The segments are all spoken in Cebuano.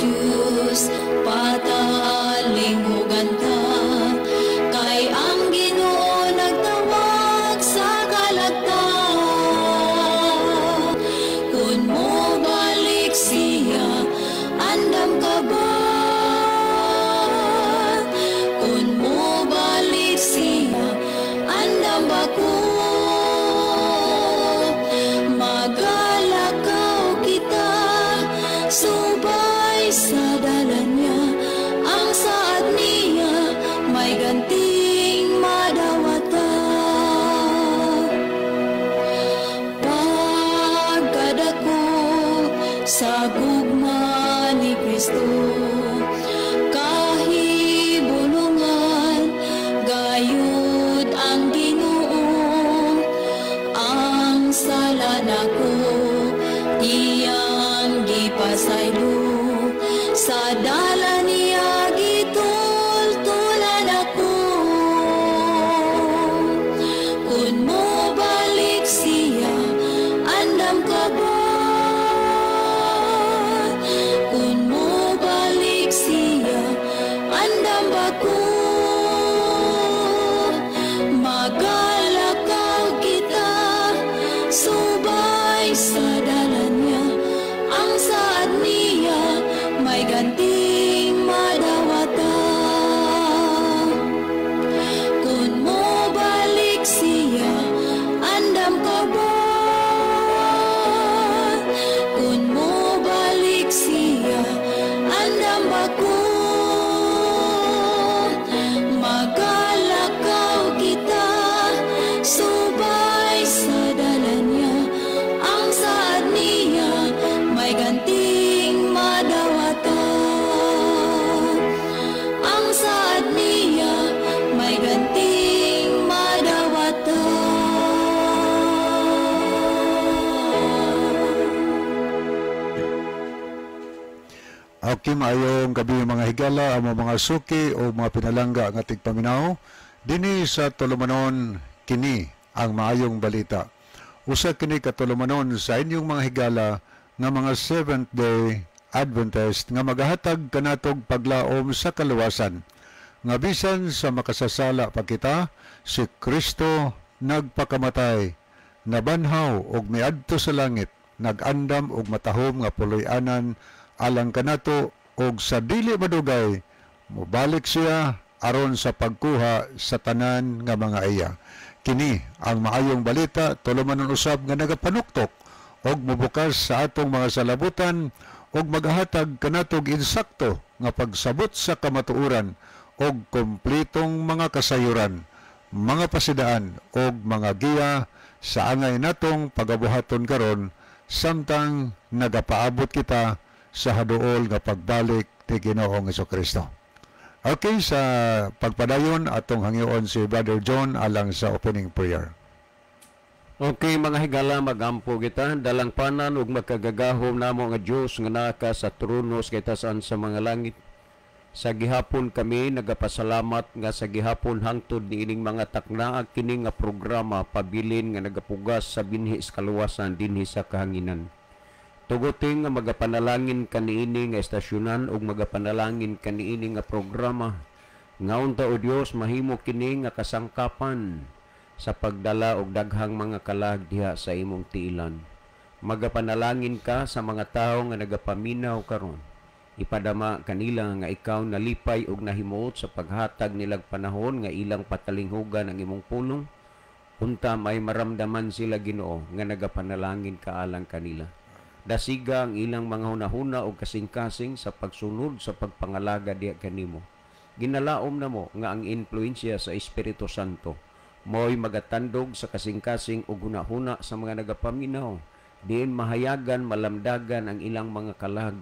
Dios, patalinghugan ta, kay ang Ginoo nagtawag sa kalagta. Kun mobalik siya, andam ka ba? Kun mobalik siya, andam ba ko? Magalakaw kita, subay sa dalan niya, ang saad niya, may ganting madawata. Pagkadako sa gugma ni Kristo, kahibulungan gayud ang Ginoo, ang sala nako iyang gipasaylo, sa dalan niya gitultulan ako. Kun mobalik siya, andam ka ba? Kun mobalik siya, andam ba ko? Magalakaw kita, subay sa dalan niya, ang saad niya, may ganting madawata. Kun mobalik siya, andam ka ba? Kun mobalik siya, andam ba ko? Magalakaw kita, subay sa dalan niya, ang saad niya, may ganting madawata. Ang saad niya, may ganting madawata. Okay, maayong gabi mga higala, ang mga suki o mga pinalangga nga tigpaminaw. Dinhi sa Tulumanon, kini ang maayong balita. Usa kini ka tulumanon sa inyong mga higala nga mga Seventh Day Adventist nga magahatag kanatog paglaom sa kaluwasan. Nga bisan sa makasasala pa kita, si Kristo nagpakamatay, nabanhaw og miadto sa langit, nag-andam og matahom nga puloy-anan alang kanato, og sa dili madugay mobalik siya aron sa pagkuha sa tanan nga mga iya. Kini ang maayong balita, tulumanon usab nga nagapanuktok og mobukas sa atong mga salabutan og magahatag kanatog insakto nga pagsabot sa kamatuoran og kompletong mga kasayuran, mga pasidaan og mga giya sa angay natong pagabuhaton karon samtang nagapaabot kita sa haduol nga pagbalik ni Ginoong Hesukristo. Okay, sa pagpadayon atong hangyoon si Brother John alang sa opening prayer. Okay, mga higala, magampo kita dalangpanan ug makagagahom namo nga Dios nga naa ka sa trono sa katasan sa mga langit. Sa gihapon kami nagapasalamat nga sa gihapon hangtod niining mga takna kini nga programa pabilin nga nagapugas sa binhi sa kaluwasan dinhi sa kahanginan. Tuguting nga magapanalangin kaniini nga estasyonan ug magapanalangin kaniini nga programa. Nga unta o Dios mahimo kini nga kasangkapan sa pagdala og daghang mga kalag diha sa imong tiilan. Magapanalangin ka sa mga tawo nga nagapaminaw karon. Ipadama kanila nga ikaw nalipay og nahimuot sa paghatag nilag panahon nga ilang patalinghugan ang imong pulong. Unta may maramdaman sila, Ginoo, nga nagapanalangin ka alang kanila. Dasiga ang ilang mga hunahuna og kasing-kasing sa pagsunod sa pagpangalaga diha kanimo. Ginalaom namo nga ang impluwensya sa Espiritu Santo mo'y magatandog sa kasing-kasing og hunahuna sa mga nagapaminaw. Diin mahayagan, malamdagan ang ilang mga kalag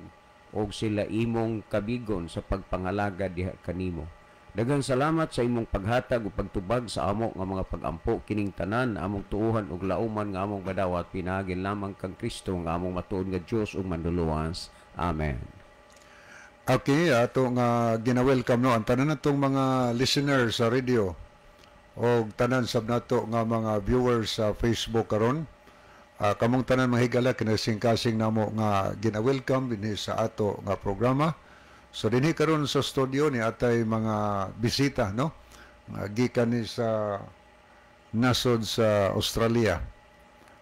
og sila imong kabigon sa pagpangalaga diha kanimo. Daghang salamat sa imong paghatag ug pagtubag sa amo nga mga pagampo kining tanan among tuohan ug lauman nga among gadawat pinaagi lamang kang Kristo nga among matuod nga Dios ug manluluwas. Amen. Okay, ato nga gina-welcome no ang tanan natong mga listeners sa radio og tanan sab nato nga mga viewers sa Facebook karon. Kamong tanan, mga higala, kinasing-kasing namo nga gina-welcome dinhi sa ato nga programa. So dinhi karon sa studio ni atay mga bisita, no? Nga gikan ni sa nasod sa Australia.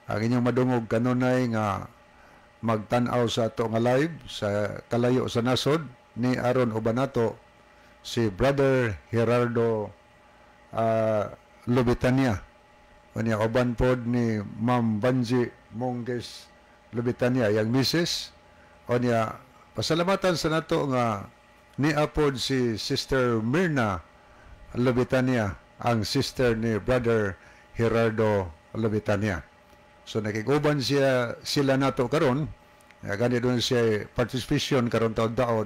Ang inyong madungog kanunay nga magtan-aw sa ato nga live sa kalayo sa nasod ni aron uban nato si Brother Gerardo Lubitania. Unya uban pod ni Ma'am Banji Mongges Lubitania, yang misis. Unya pasalamatan sa nato nga niapod si Sister Mirna Lubitania, ang sister ni Brother Gerardo Lubitania. So nakiguban siya sila nato karon. Gani doon siya participation karon taod-taod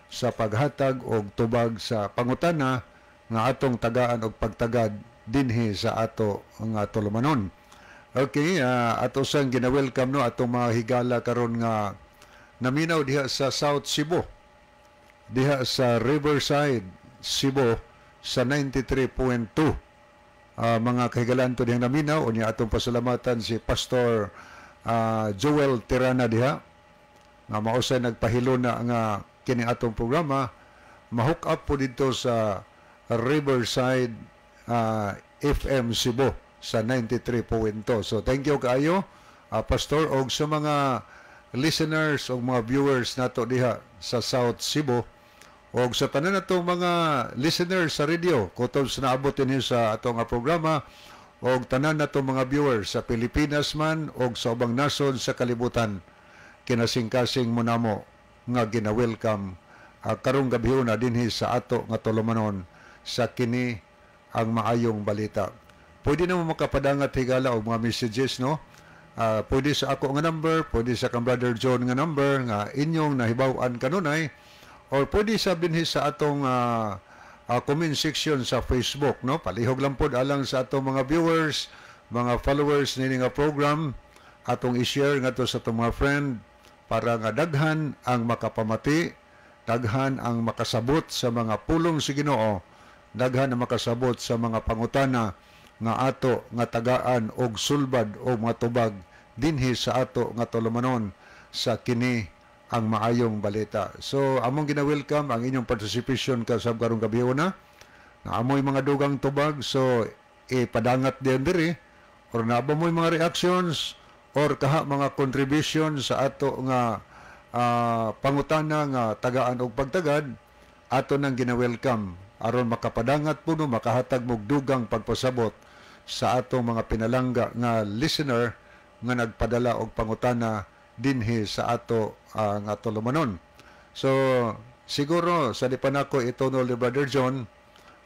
sa paghatag og tubag sa pangutana nga atong tagaan og pagtagad dinhi sa ato nga tulumanon. Okay, ato sang gina-welcome, no, atong mga higala karon nga naminaw diha sa South Cebu. Diha sa Riverside, Cebu sa 93.2. Mga kahigalaan to dihang naminaw, unya atong pasalamatan si Pastor Joel Tirana diha nga mausay nagpahilona nga kini atong programa ma-hook up po dito sa Riverside FM Cebu sa 93.2. So thank you kaayo, Pastor, og sa mga listeners og mga viewers nato diha sa South Cebu og sa tanan natong mga listeners sa radio kutob sa naabot dinhi sa atong nga programa og tanan natong mga viewers sa Pilipinas man og sa ubang nasod sa kalibutan, kinasing-kasing mo namo nga gina-welcome karong gabi na dinhi sa ato nga tulumanon sa kini ang maayong balita. Pwede na mo makapadangat, higala, og mga messages, no? Pwede sa ako nga number, pwede sa kang Brother John nga number nga inyong nahibaw-an kanunay or pwede sa dinhi sa atong comment section sa Facebook, no? Palihog lang pod alang sa atong mga viewers, mga followers nini nga program, atong i-share ngadto sa atong mga friend para nga daghan ang makapamati, daghan ang makasabot sa mga pulong sa Ginoo, daghan ang makasabot sa mga pangutana nga ato nga tagaan og sulbad o mga tubag dinhi sa ato nga tulumanon sa kini ang maayong balita. So among gina-welcome ang inyong participation kasab karong gabi na. Naamoy mga dugang tubag, so ipadangat din diri or naa ba mo'y mga reactions or kaha mga contribution sa ato nga pangutana nga tagaan og pagtagad, ato nang gina-welcome aron makapadangat puno, makahatag mo dugang pagpasabot sa atong mga pinalangga nga listener nga nagpadala og pangutana dinhi sa ato nga tulumanon. So siguro sa di pa nako itunol ni Brother John,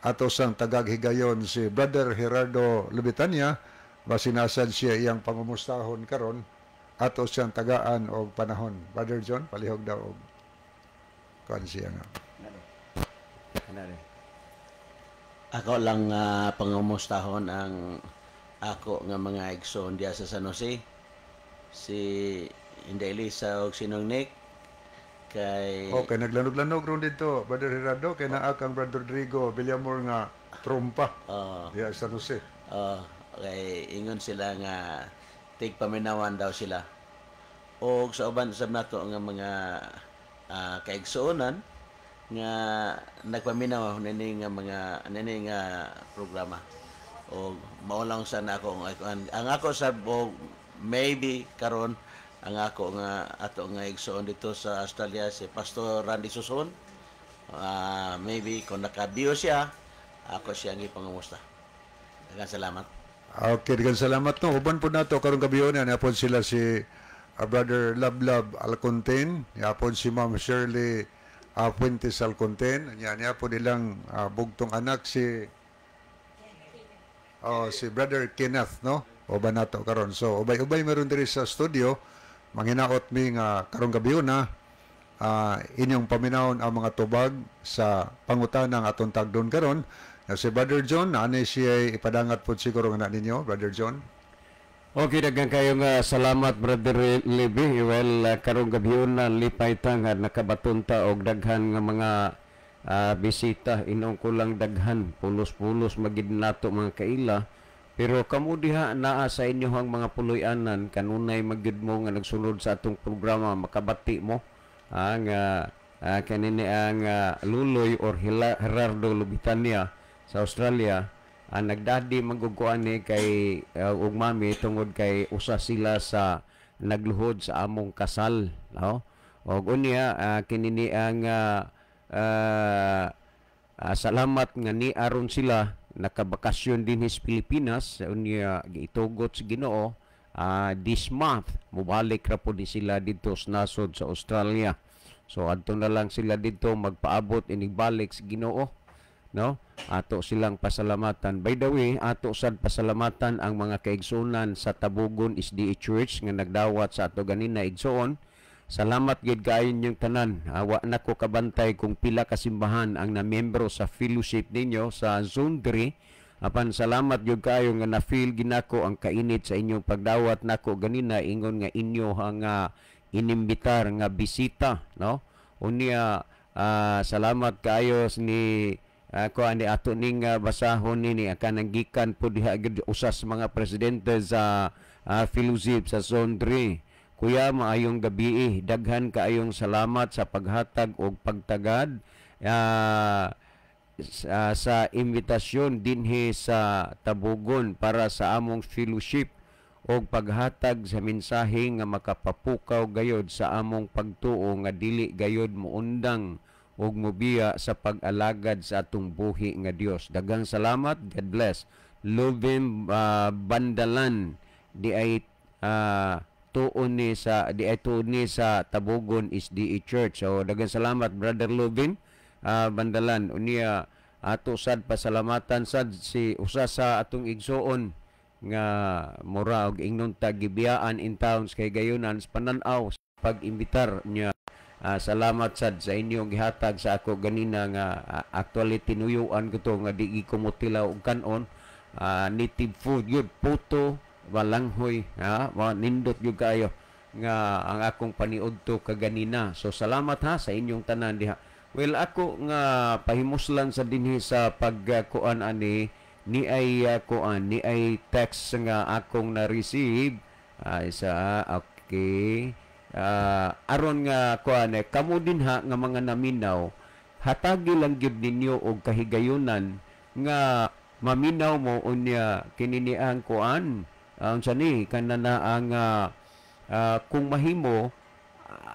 ato sang tagaghigayon si Brother Gerardo Lubitania, basinasad siya iyang pangumustahon karon, ato siyang tagaan og panahon. Brother John, palihog daw og kuan siya nga. Ako lang pangumustahon ang ako nga mga igsoon diya sa San Jose. Si Inday Elisa og Sinong Nick kay Okay, naglanog-lanog ron dito, Brother Gerardo, kay naa kang Brother Rodrigo Villamor nga trompa diya sa San Jose. Kay ingon sila nga tigpaminawan daw sila. Og sa uban sab nato nga mga kaigsuonan nga nagpaminaw nini nga mga nini nga programa. Og mao lang sa nako ang ako sab og maybe karon ang ako nga ato nga igsoon dito sa Australia, si Pastor Randy Suson. Maybe kung nakabiyo siya, ako siyang ipangumusta. Daghang salamat. Okay, daghang salamat, no. Uban po nato karong gabi na niapod sila si Brother Lablab Alcontin, niapod si Ma'am Shirley Fuentes Alcontin, niya niapod ilang bugtong anak si oh, si Brother Kenneth, no? Uban nato karon. So ubay-ubay meron diri sa studio, manghinaot mi nga karong gabi na inyong paminawon ang mga tubag sa pangutana nga atong tagdon karon. Si Brother John, ani siya ipadangat po siguro nga na ninyo, Brother John. Okay, daghan kayo nga salamat, Brother Levi. Well, karong gabi na lipay ta nga nakabaton ta og daghan nga mga bisita. Inong kulang daghan, pulos-pulos magid nato mga kaila. Pero kamo diha naa sa inyohang mga puloy-anan, kanunay magyud mo nga nagsunod sa atong programa, makabati mo ang kanini ang Luloy or Gerardo Lubitania sa Australia. Ang nagdadi maguguan ni kay ug mami tungod kay usa sila sa nagluhod sa among kasal, no? Og unya kini ni ang salamat nga ni aron sila nakabakasyon dinhi sa Pilipinas. Unya giitugot sa Ginoo, this month mobalik ra pud ni sila didto sa nasod sa Australia. So adto na lang sila didto magpaabot inigbalik sa Ginoo, no? Ato silang pasalamatan. By the way, ato sad pasalamatan ang mga kaigsunan sa Tabugon SDA Church nga nagdawat sa ato ganina, igsoon. Salamat gid kaayo inyong tanan. Wa na ko kabantay kung pila ka simbahan ang namiyembro sa fellowship ninyo sa Zone 3. Apan salamat gyud kaayo nga na-feel ginako ang kainit sa inyong pagdawat nako ganina, ingon nga inyo ang inimbitar nga bisita, no? Unya salamat kaayo ni ako ani ato ning basahon nini kanang gikan po diha gyud usa sa mga presidente sa fellowship sa Zone 3. "Kuya, maayong gabi. Daghan kaayong salamat sa paghatag og pagtagad sa imbitasyon dinhi sa Tabugon para sa among fellowship og paghatag sa mensahe nga makapapukaw gayod sa among pagtuo nga dili gayod moundang og mobiya sa pag-alagad sa atong buhi nga Dios. Daghang salamat. God bless. Lovin Bandalan di ay tuon ni sa di ay tuon ni sa Tabugon SDA Church." So daghang salamat, Brother Lovin Bandalan. Unya ato sad pasalamatan sad si usa sa atong igsuon nga mura og ingnon ta gibiyaan in towns kay gayunan sa panan-aw sa pag-imbitar niya. Salamat sad sa inyong gihatag sa ako ganina nga actually tinuyuan ko to nga di ko motilaw og kanon. Native food yun, puto balanghoy, ha, mga nindot gyud kaayo nga ang akong paniudto kaganina. So salamat ha sa inyong tanan diha. Well, ako nga pahimuslan sa dinhi sa pagkuan ani ni ay kuan ni ay text nga akong na-receive ay sa okay. Aron nga kuan eh, kamo dinha nga mga naminaw, hatagi lang gyud ninyo og kahigayunan nga maminaw mo. Unya kini ni ang kuan, unsa ni kanana ang kung mahimo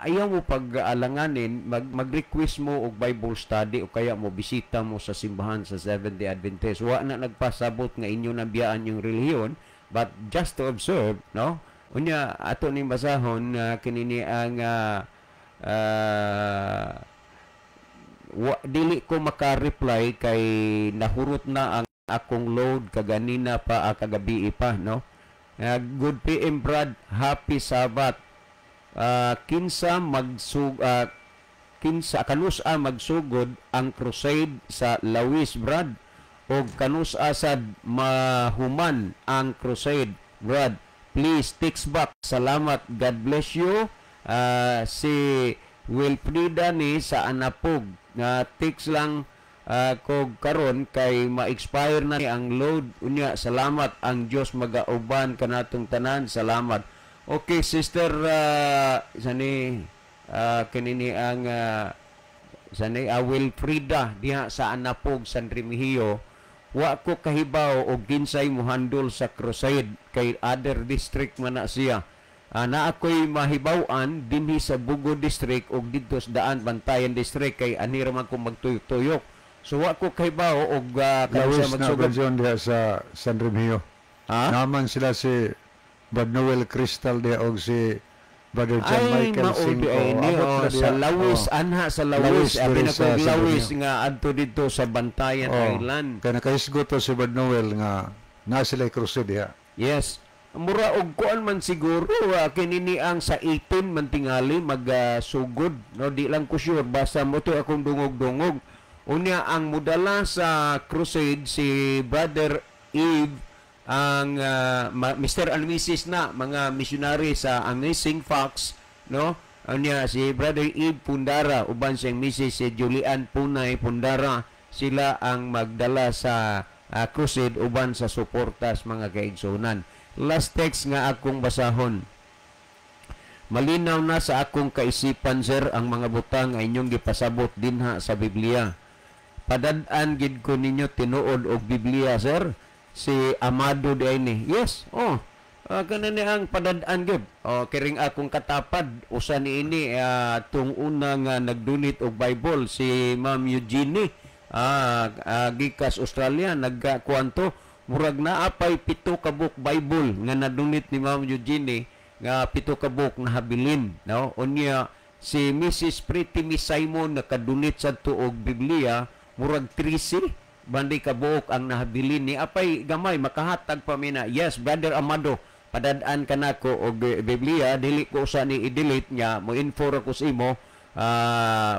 ayaw mo pag-alanganin mag-request mo og Bible study o kaya mo bisita mo sa simbahan sa Seventh-day Adventist. Wa na nagpasabot nga inyo nabiyaan yung relihiyon, but just to observe, no? Unya ato ning basahon kini ni ang dili ko maka-reply kay nahurot na ang akong load kaganina pa, kagabi pa, no? "Good PM Brad, happy Sabbath. Kinsa kanus-a magsugod ang crusade sa Lawis, Brad, og kanus-a sad mahuman ang crusade, Brad? Please text back. Salamat. God bless you." Si Wilfrida ni sa Anapog nga text lang kog karon kay ma-expire na ni ang load. Unya salamat, ang Dios magauban kanatong tanan. Salamat. Okay, Sister sani kini ni ang sani Wilfrida diha sa Anapog, San Remigio. Wa ko kahibaw og kinsay mohandol sa crusade kay other district man na siya. Na ako'y mahibaw-an dinhi sa Bugo District og didto sa Daan Bantayan District kay ani ra man ko magtuyok-tuyok. So wa ko kahibaw og Lawis kanus-a na magsugod. Brad diha sa San Remigio. Ha? Naman sila si Brad Noel Crystal diha og si Brother John Ay, Michael mao di Cinco. ay ni Abot oh, sila sa diha. Lawis, Oh. anha sa Lawis, Lawis abi diri na sa kog San Lawis Remigio. nga adto didto sa Bantayan Oh. Island. Kay nakahisgot to si Brad Noel nga na sila crusade diha. Yes. Mura og kuan man siguro kini ni ang sa 18 man tingali magsugod, no? Di lang ko sure, basta mo to akong dungog-dungog. Unya ang mudala sa crusade si Brother Eve ang Mr. and Mrs. na mga missionary sa Amazing Fox, no? Unya si Brother Eve Pundara uban siyang Mrs. si Julian Punay Pundara, sila ang magdala sa crusade uban sa suportas, mga kaigsunan. Last text nga akong basahon. "Malinaw na sa akong kaisipan, sir, ang mga butang nga inyong gipasabot dinha sa Biblia. Padad-an gid ko ninyo tinuod og Biblia, sir." Si Amado di ni. Yes, oh. Kana ni ang padad-an gid. Oh, kiring akong katapad usa ni ini tung una nga nagdonate og Bible, si Ma'am Eugenie. Gikas Australia, nagkuanto, murag naa pay 7 ka book Bible nga nadonate ni Ma'am Eugenie, nga 7 ka book na habilin, no? Unya si Mrs. Pretty Miss Simon nakadonate sa tuog Biblia, murag 13 bandi ka buok ang nahabilin ni apay gamay makahatag pa mina. Yes, Brother Amado, padad-an ka nako og Biblia, dili ko usa ni i-delete niya mo info ra ko sa imo.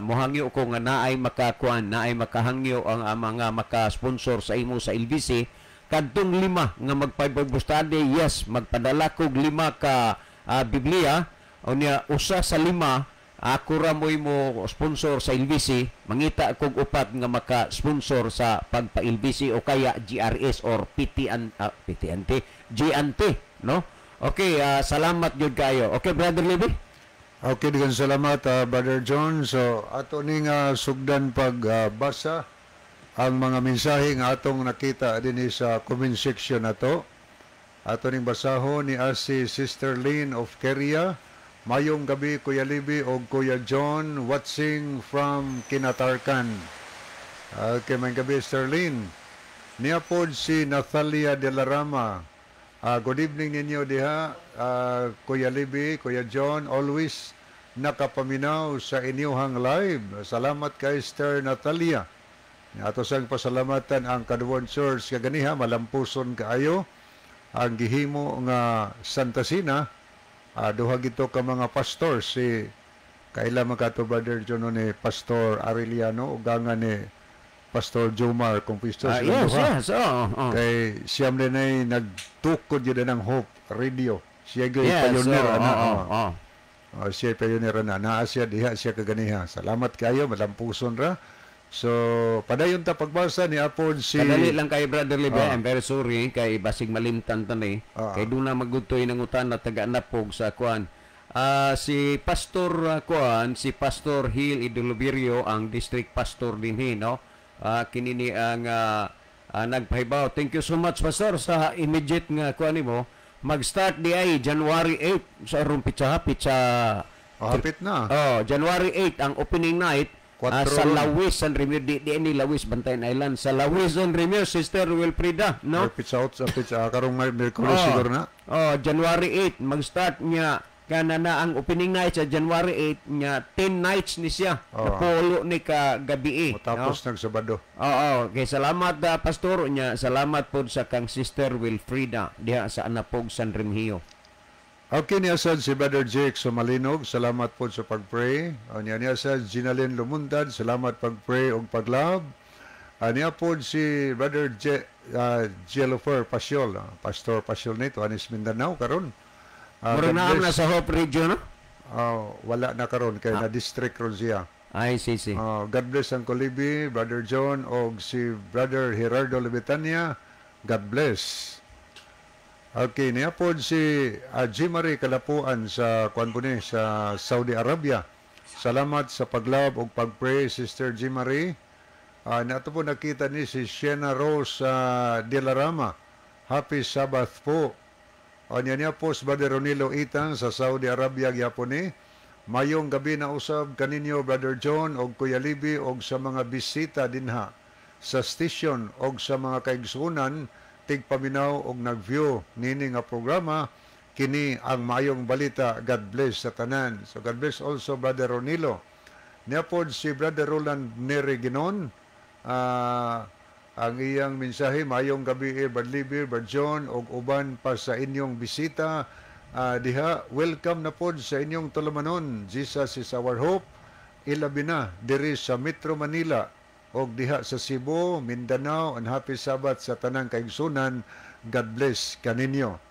Mohangyo ko nga naay makakuan, naay makahangyo ang mga maka-sponsor sa imo sa LBC kadtong 5 nga magpa-Bible study. Yes, magpadala kog 5 ka Biblia. Unya usa sa 5 ako ra mo'y mo sponsor sa LBC, mangita kog 4 nga maka-sponsor sa pagpa-LBC o kaya GRS or PTN, PTNT, GNT, no? Okay, salamat gyud kayo. Okay, Brother Libby? Okay, daghang salamat, Brother John. So, ato ning sugdan pagbasa ang mga mensahe nga atong nakita dinhi sa comment section nato. Ato ning basahon ni si Sister Lynn of Korea. "Mayong gabi, Kuya Libby o Kuya John, watching from Kinatarkan." Okay, mayong gabi, Sister Lynn. Niya pod si Natalia de la Rama. "Good evening ninyo diha, Kuya Libby, Kuya John, always nakapaminaw sa inyuhang live." Salamat kay Sister Natalia. Ato sang pasalamatan ang Kaduan Church kaganiha, malampuson kaayo ang gihimo nga Santa Cena. Duha gito ka mga pastor, si kaila man kato, Brother John, ni Pastor Arellano ug nga ni Pastor Jomar Conquistor. Silang duha. Yes, oh. Kay siyam din ay nagtukod yun ng Hope Radio. Siya gyud pioneer ana. Oo, oh. Oh, siya pioneer ana. Naa siya diha siya kaganiha. Salamat kayo, malampuson ra. So, padayon ta pagbasa ni apod si Kadali lang kay Brother Libby, I'm very sorry kay basig malimtan ta ni. Kay doon na magutoy ng utan na taga napog sa kuan. Si Pastor kuan, si Pastor Hill Idolobirio ang district pastor dinhi, no? Kini ni ang nagpahibaw. Thank you so much, Pastor, sa immediate nga kuan nimo. Mag-start di ay January 8 sa aron pitsa pitsa. Oh, hapit na. Oh, January 8 ang opening night Kwatro sa ron. Lawis, San Remigio, di ni Lawis, Bantayan Island. Sa Lawis, San Remigio, Sister Wilfrida, no? Or pitsa out sa pitsa karong may Miyerkules Oh. siguro na. Oh, January 8 mag-start niya kana na ang opening night sa January 8 niya, 10 nights ni siya. Napulo ni ka gabi. Tapos no? nagsabado. Oo, okay, salamat Pastor niya, salamat pod sa kang Sister Wilfrida diha sa Anapog, San Remigio. Okay, niya sad si Brother Jake Sumalinog, salamat po sa pag-pray. O, niya niya sad Ginalyn Lumundad, salamat pag-pray ug pag-love. Niya po si Brother Jelofer Pasiol, Pastor Pasiol nito, anis Mindanao karon. Murag God naam na bless. sa Hope Radio, no? Wala na karon kay na district ron siya. Ay, si si. God bless ang Kolibi, Brother John og si Brother Gerardo Lebetania. God bless. Okay, niya po si Marie Kalapuan sa kuan po ni sa Saudi Arabia. "Salamat sa pag-love ug pag-pray, Sister G. Marie." Nato po nakita ni si Shena Rose De La Rama. "Happy Sabbath po." O niya niya po si Brother Ronilo Itan sa Saudi Arabia gyapon ni. "Mayong gabi na usab kaninyo, Brother John og Kuya Libby, og sa mga bisita dinha sa station og sa mga kaigsunan tigpaminaw og nag-view nini nga programa, kini ang Maayong Balita. God bless sa tanan." So God bless also, Brother Ronilo. Niya pod si Brother Roland Neri Ginon. Ang iyang mensahe, "Mayong gabi, Brad Libby, Brad John og uban pa sa inyong bisita diha. Welcome na pod sa inyong tulumanon. Jesus is our hope. Ilabi na diri sa Metro Manila og diha sa Cebu, Mindanao, and happy Sabbath sa tanang kaigsunan. God bless kaninyo."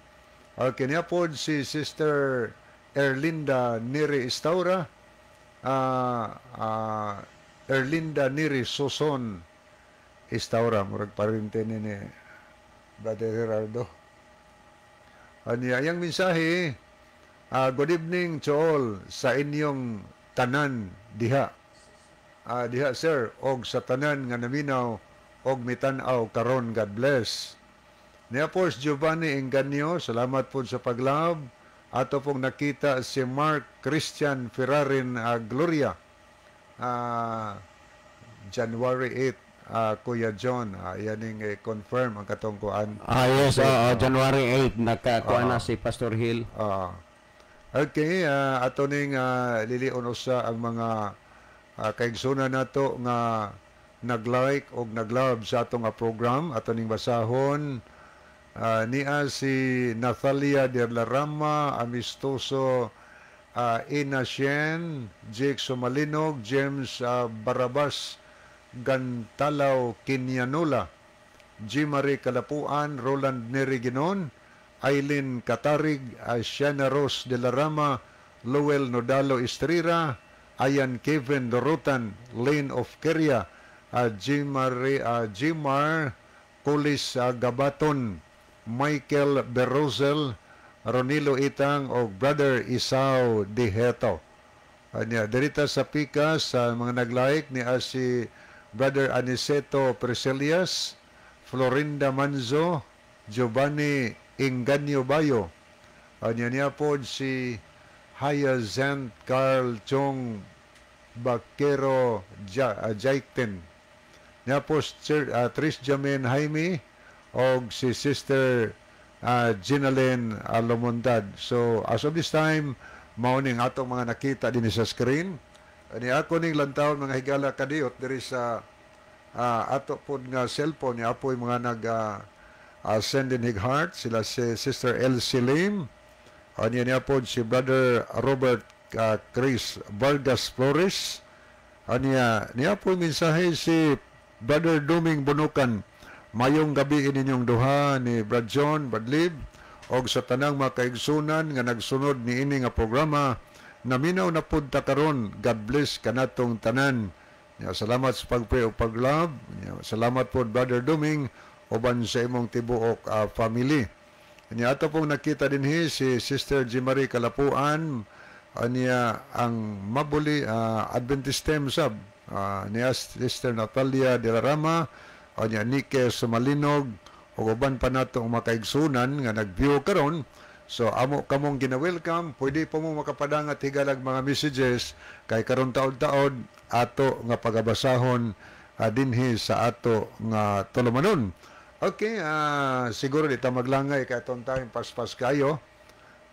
Okay, niya pod si Sister Erlinda Neri Estaura, Erlinda Neri Soson. Istaura, murag parente ni Brother Gerardo. Anya, iyang mensahe, "Good evening to all sa inyong tanan diha. Diha sir, og sa tanan nga naminaw og mitan-aw karon, God bless." Niya po si Giovanni Enganyo, salamat po sa pag-love. Ato pong nakita si Mark Christian Ferrarin Gloria. January 8, Kuya John, yan yung confirm ang katungkuan. Ah, yes, oo, January 8 nakakuha na si Pastor Hill. Okay, ato ning lilion usa ang mga kaigsunan nato nga nag-like og nag-love sa atong nga program. Ato ning basahon niya si Natalia de la Rama, Amistoso, Ina Shen, Jake Sumalinog, James Barabas, Gantalaw Kinyanula, G. Marie Kalapuan, Roland Neri Ginon, Eileen Katarig, Siana Rose de la Rama, Lowell Nodalo Estrera, Ayan Kevin Dorotan, Lane of Keria, G. Marie, Gmar Kulis Gabaton, Michael Berosel, Ronilo Itang, o Brother Isao Diheto. Anya, dirita sa Pikas, sa mga nag-like ni si Brother Aniceto Preselias, Florinda Manzo, Giovanni Inganyo Bayo. Anya niya po si Hyacinth Carl Chong Bakero Jaikten. Niya po si Tris Jamin Jaime og si Sister Ginalyn Alomondad. So as of this time, mao ning atong mga nakita din sa screen. Ani ako ning lantawon, mga higala kadiyot, diri sa ato pod nga cellphone ni apoy mga nag send in hig heart sila si Sister Elsie Lim. Anya niya pod si Brother Robert Chris Vargas Flores. Anya niya po mensahe si Brother Duming Bunukan. "Mayong gabi inyong duha ni Brad John, Brad Lib, og sa tanang mga kaigsunan nga nagsunod ni ini nga programa. Naminaw na pud ta karon. God bless kanatong tanan." Ya, salamat sa pag-pray o pag-love. Ya, salamat po, Brother Duming, uban sa imong tibuok family. Nya ato pong nakita dinhi si Sister G. Marie Kalapuan, aniya ang Mabuli Adventist Tem sab. Niya Sister Natalia de la Rama, aniya Nike Sumalinog, ug uban pa nato ang makaigsunan nga nag-view karon. So amo kamong gina-welcome, pwede po mo makapadangat higalag mga messages kay karon taod-taod ato nga pagabasahon dinhi sa ato nga tulumanon. Okay, siguro di ta maglangay kay atong time paspas kayo.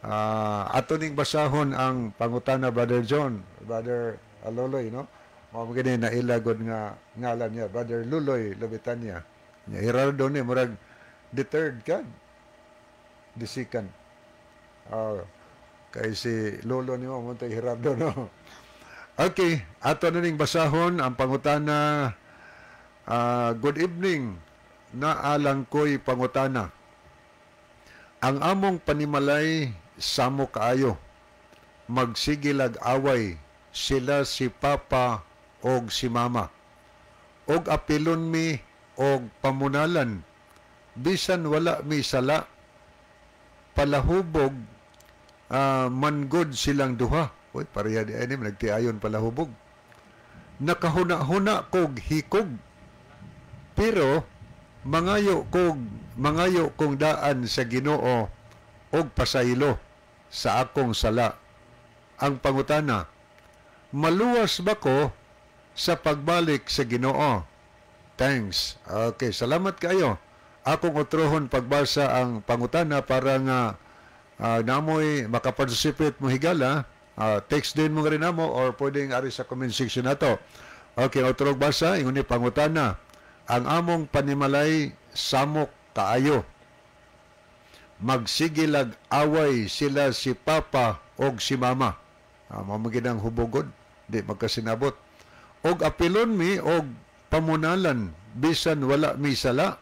Ato ning basahon ang pangutana, Brother John, Brother Loloy, no? Mao gini na ilagod nga ngalan niya, Brother Luloy Lobitanya. Nya Gerardo ni murag the third ka. The second. Kay si lolo ni mo mo Gerardo, no. Okay, ato na ning basahon ang pangutana. Good evening. Naalang ko'y pangutana. Ang among panimalay samo kaayo. Magsigilag away sila si Papa og si Mama. Og apilon mi og pamunalan bisan wala mi sala, palahubog man gud silang duha. Uy, pareha di ay nagtiayon palahubog. Nakahuna-huna kog hikog. Pero mangayo kong daan sa Ginoo og pasaylo sa akong sala. Ang pangutana, maluwas ba ko sa pagbalik sa Ginoo? Thanks." Okay, salamat kayo. Akong utrohon pagbasa ang pangutana para nga namoy makaparticipate mo higala, text din mo rin namo or pwedeng ari sa comment section nato. Okay, utrog basa, ingon ni pangutana. Ang among panimalay samok kaayo. Magsigilag away sila si Papa og si Mama. Mao man gid ang hubogod, di magkasinabot. Og apilon mi og pamunalan bisan wala mi sala.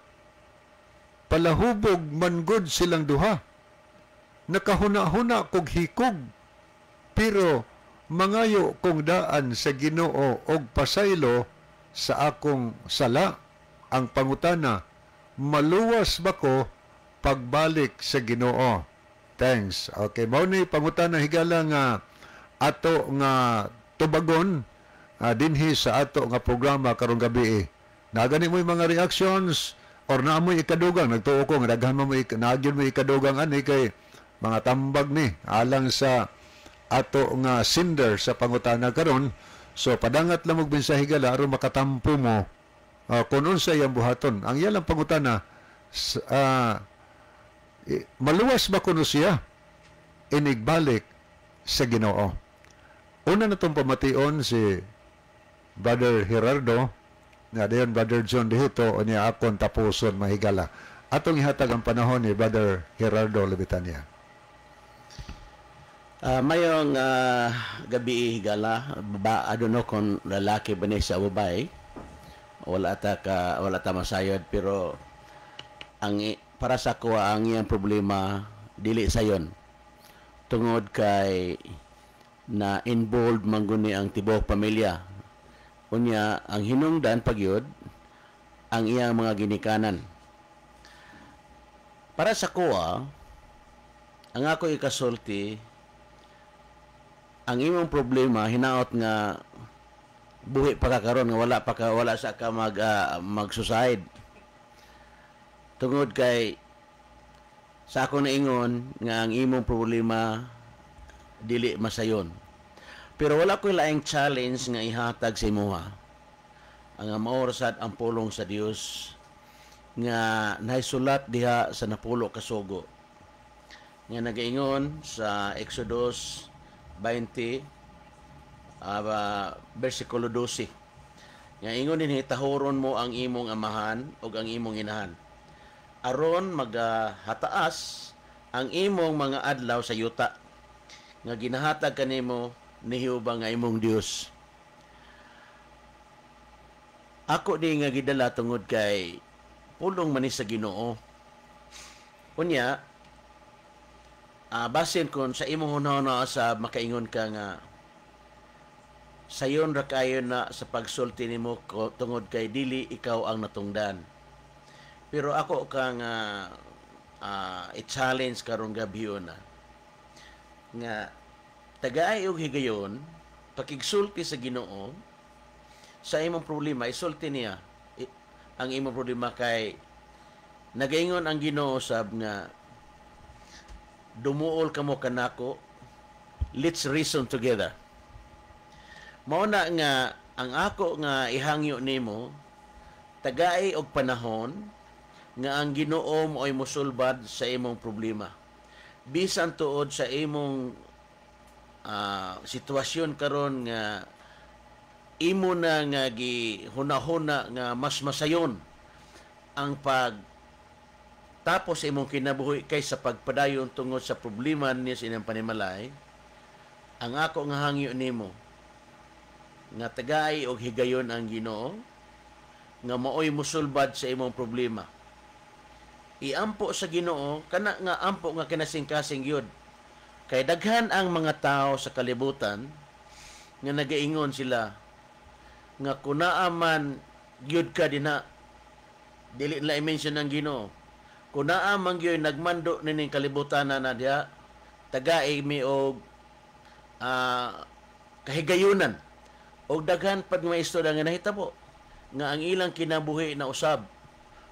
Palahubog man gud silang duha. Nakahuna-huna kog hikog. Pero mangayo kong daan sa Ginoo og pasaylo sa akong sala. Ang pangutana, maluwas ba ko pagbalik sa Ginoo? Thanks. Okay, mao ni pangutana, higala, nga ato nga tubagon dinhi sa ato nga programa karong gabi. Naa gani mo'y mga reactions or naa mo'y ikadugang? Nagtuo ko nga daghan mo naa gyud mo ikadugang ani kay mga tambag ni alang sa ato nga sender sa pangutana karon. So padangat lang og mensahe, higala, aron makatampo mo kung unsa iyang buhaton. Ang iya lang pangutana, maluwas ba kuno siya inigbalik sa Ginoo? Una na tong pamation si Brother Gerardo na dayon Brother John Dihito o niya akon tapuson, mahigala. Atong ihatag ang panahon ni Brother Gerardo Levitania. Mayong gabi, higala, ba, I don't know kung lalaki ba ni siya o babae. Wala ta masayod, pero para sa ako, ang iyang problema dili sayon. Tungod kay na involved man guni ang tibuok pamilya. Unya ang hinungdan pagyud ang iyang mga ginikanan. Para sa kuha, ang ako ikasulti, ang imong problema hinaot nga buhi pa ka karon, nga wala sa ka mag-suicide. Tungod kay sa ako naingon nga ang imong problema dili masayon. Pero wala ko'y laing challenge nga ihatag sa imuha. Ang mao ra sad ang pulong sa Dios nga naisulat diha sa napulo ka sugo nga nagaingon sa Exodus 20 versikulo 12 nga ingon dinhi, "Tahuron mo ang imong amahan ug ang imong inahan aron magahataas ang imong mga adlaw sa yuta nga ginahatag kanimo ni Jehova nga imong Dios." Ako di nga gidala tungod kay pulong man ni sa Ginoo. Unya, basin kon sa imong hunahuna sa makaingon ka nga sayon ra kayo na sa pagsulti nimo tungod kay dili ikaw ang natungdan. Pero ako kang i-challenge karong gabi na nga tagay og higayon, pakigsulti sa Ginoo sa imong problema, isulti niya ang imong problema kay nagaingon ang Ginoo sab nga, "Dumuol kamo kanako, let's reason together." Mao na nga ang ako nga ihangyo nimo, tagai og panahon nga ang Ginoo mo'y mosulbad sa imong problema. Bisan tuod sa imong sitwasyon karon nga imo na nga gihunahuna nga mas masayon ang pag tapos sa imong kinabuhi kaysa pagpadayon tungod sa problema niya sa inyong panimalay, ang ako nga hangyo nimo nga tagay og higayon ang Ginoo nga maoy musulbad sa imong problema. Iampo sa Ginoo kana nga ampo nga kinasingkasing yun kay daghan ang mga tao sa kalibutan nga nagaingon sila nga kunaa man gyud ka dinha, dili nila i-mention ang Ginoo, kunaa man gyud nagmando nining kalibutan na diha, tagai mi og kahigayunan. Og daghan pag mga istorya nga nahitabo nga ang ilang kinabuhi na usab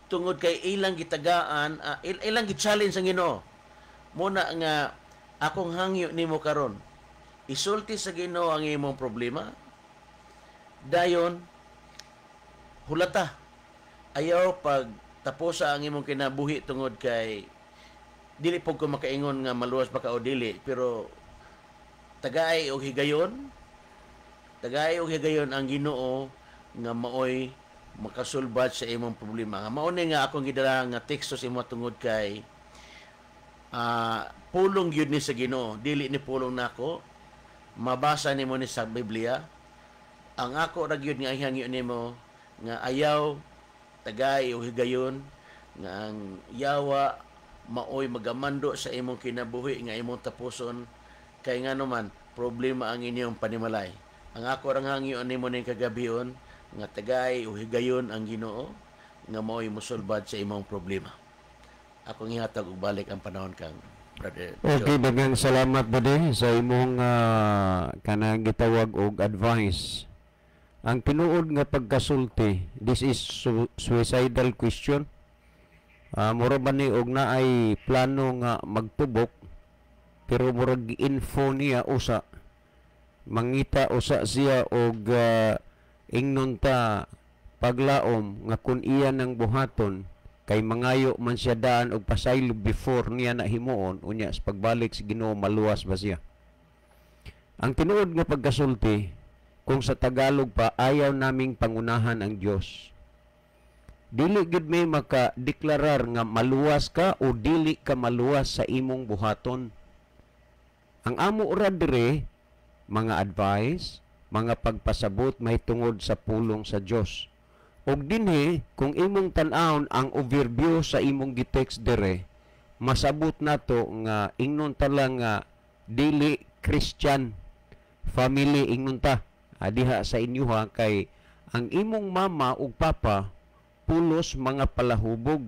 tungod kay ilang gitagaan, ilang gi-challenge ang Ginoo. Muna nga akong hangyo nimo karon, isulti sa Ginoo ang imong problema, dayon hulata. Ayaw pag taposa ang imong kinabuhi tungod kay dili pud ko makaingon nga maluwas pa ka o dili, pero tagay og higayon, tagay og higayon ang Ginoo nga maoy makasulbad sa imong problema. Nga mao ni nga akong gidala nga teksto sa imo tungod kay pulong gyud ni sa Ginoo, dili ni pulong nako. Mabasa nimo ni sa Biblia. Ang ako ra gyud nga ihangyo nimo nga ayaw, tagay og higayon nga ang yawa maoy magamando sa imong kinabuhi nga imong tapuson kay ngano man problema ang inyong panimalay. Ang ako rang hangyo nimo ning kagabion nga tagay o higayon ang Ginoo nga mao'y musulbad sa imong problema. Akong ihatag og balik ang panahon kang Brother Okay, Joe. Daghang salamat, buddy, sa imong kanang gitawag og advice. Ang tinuod nga pagkasulti, this is suicidal question. Mura ba ni og naay plano nga magtubok, pero murag info niya usa, mangita usa siya og ingnon ta paglaom nga kun iya nang buhaton kay mangayo man siya daan og pasaylo before niya na himuon, unya sa pagbalik sa Ginoo maluwas ba siya. Ang tinuod nga pagkasulti, kung sa Tagalog pa, ayaw naming pangunahan ang Dios. Dili gid may makadeklarar nga maluwas ka o dili ka maluwas sa imong buhaton. Ang amo ra dire, mga advice, mga pagpasabot mahitungod sa pulong sa Dios. Og dinhi, kung imong tan-awon ang overview sa imong gitext dire, masabot nato nga ingnon ta lang nga dili Christian family ingnon ta. Diha sa inyoha kay ang imong mama ug papa pulos mga palahubog.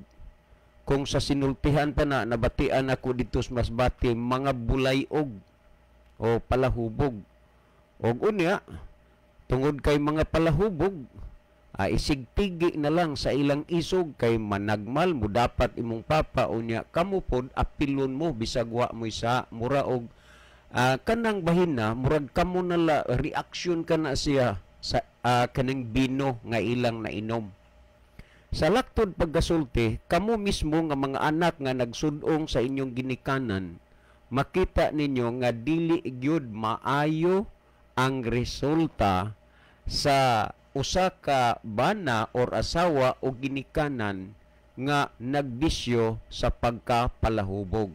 Kung sa sinultihan pa na nabatian ako dito sa Masbate, mga bulayog o palahubog. Og unya, tungod kay mga palahubog, isigtigi na lang sa ilang isog kay managmal mo dapat imong papa, unya kamo pod apilon mo bisag wa mo isa mura og kanang bahina, murag kamo na la reaction ka na siya sa kanang bino nga ilang nainom. Sa laktod pagkasulti, kamo mismo nga mga anak nga nagsudong sa inyong ginikanan, makita ninyo nga dili gyud maayo ang resulta sa usa ka bana or asawa o ginikanan nga nagbisyo sa pagkapalahubog.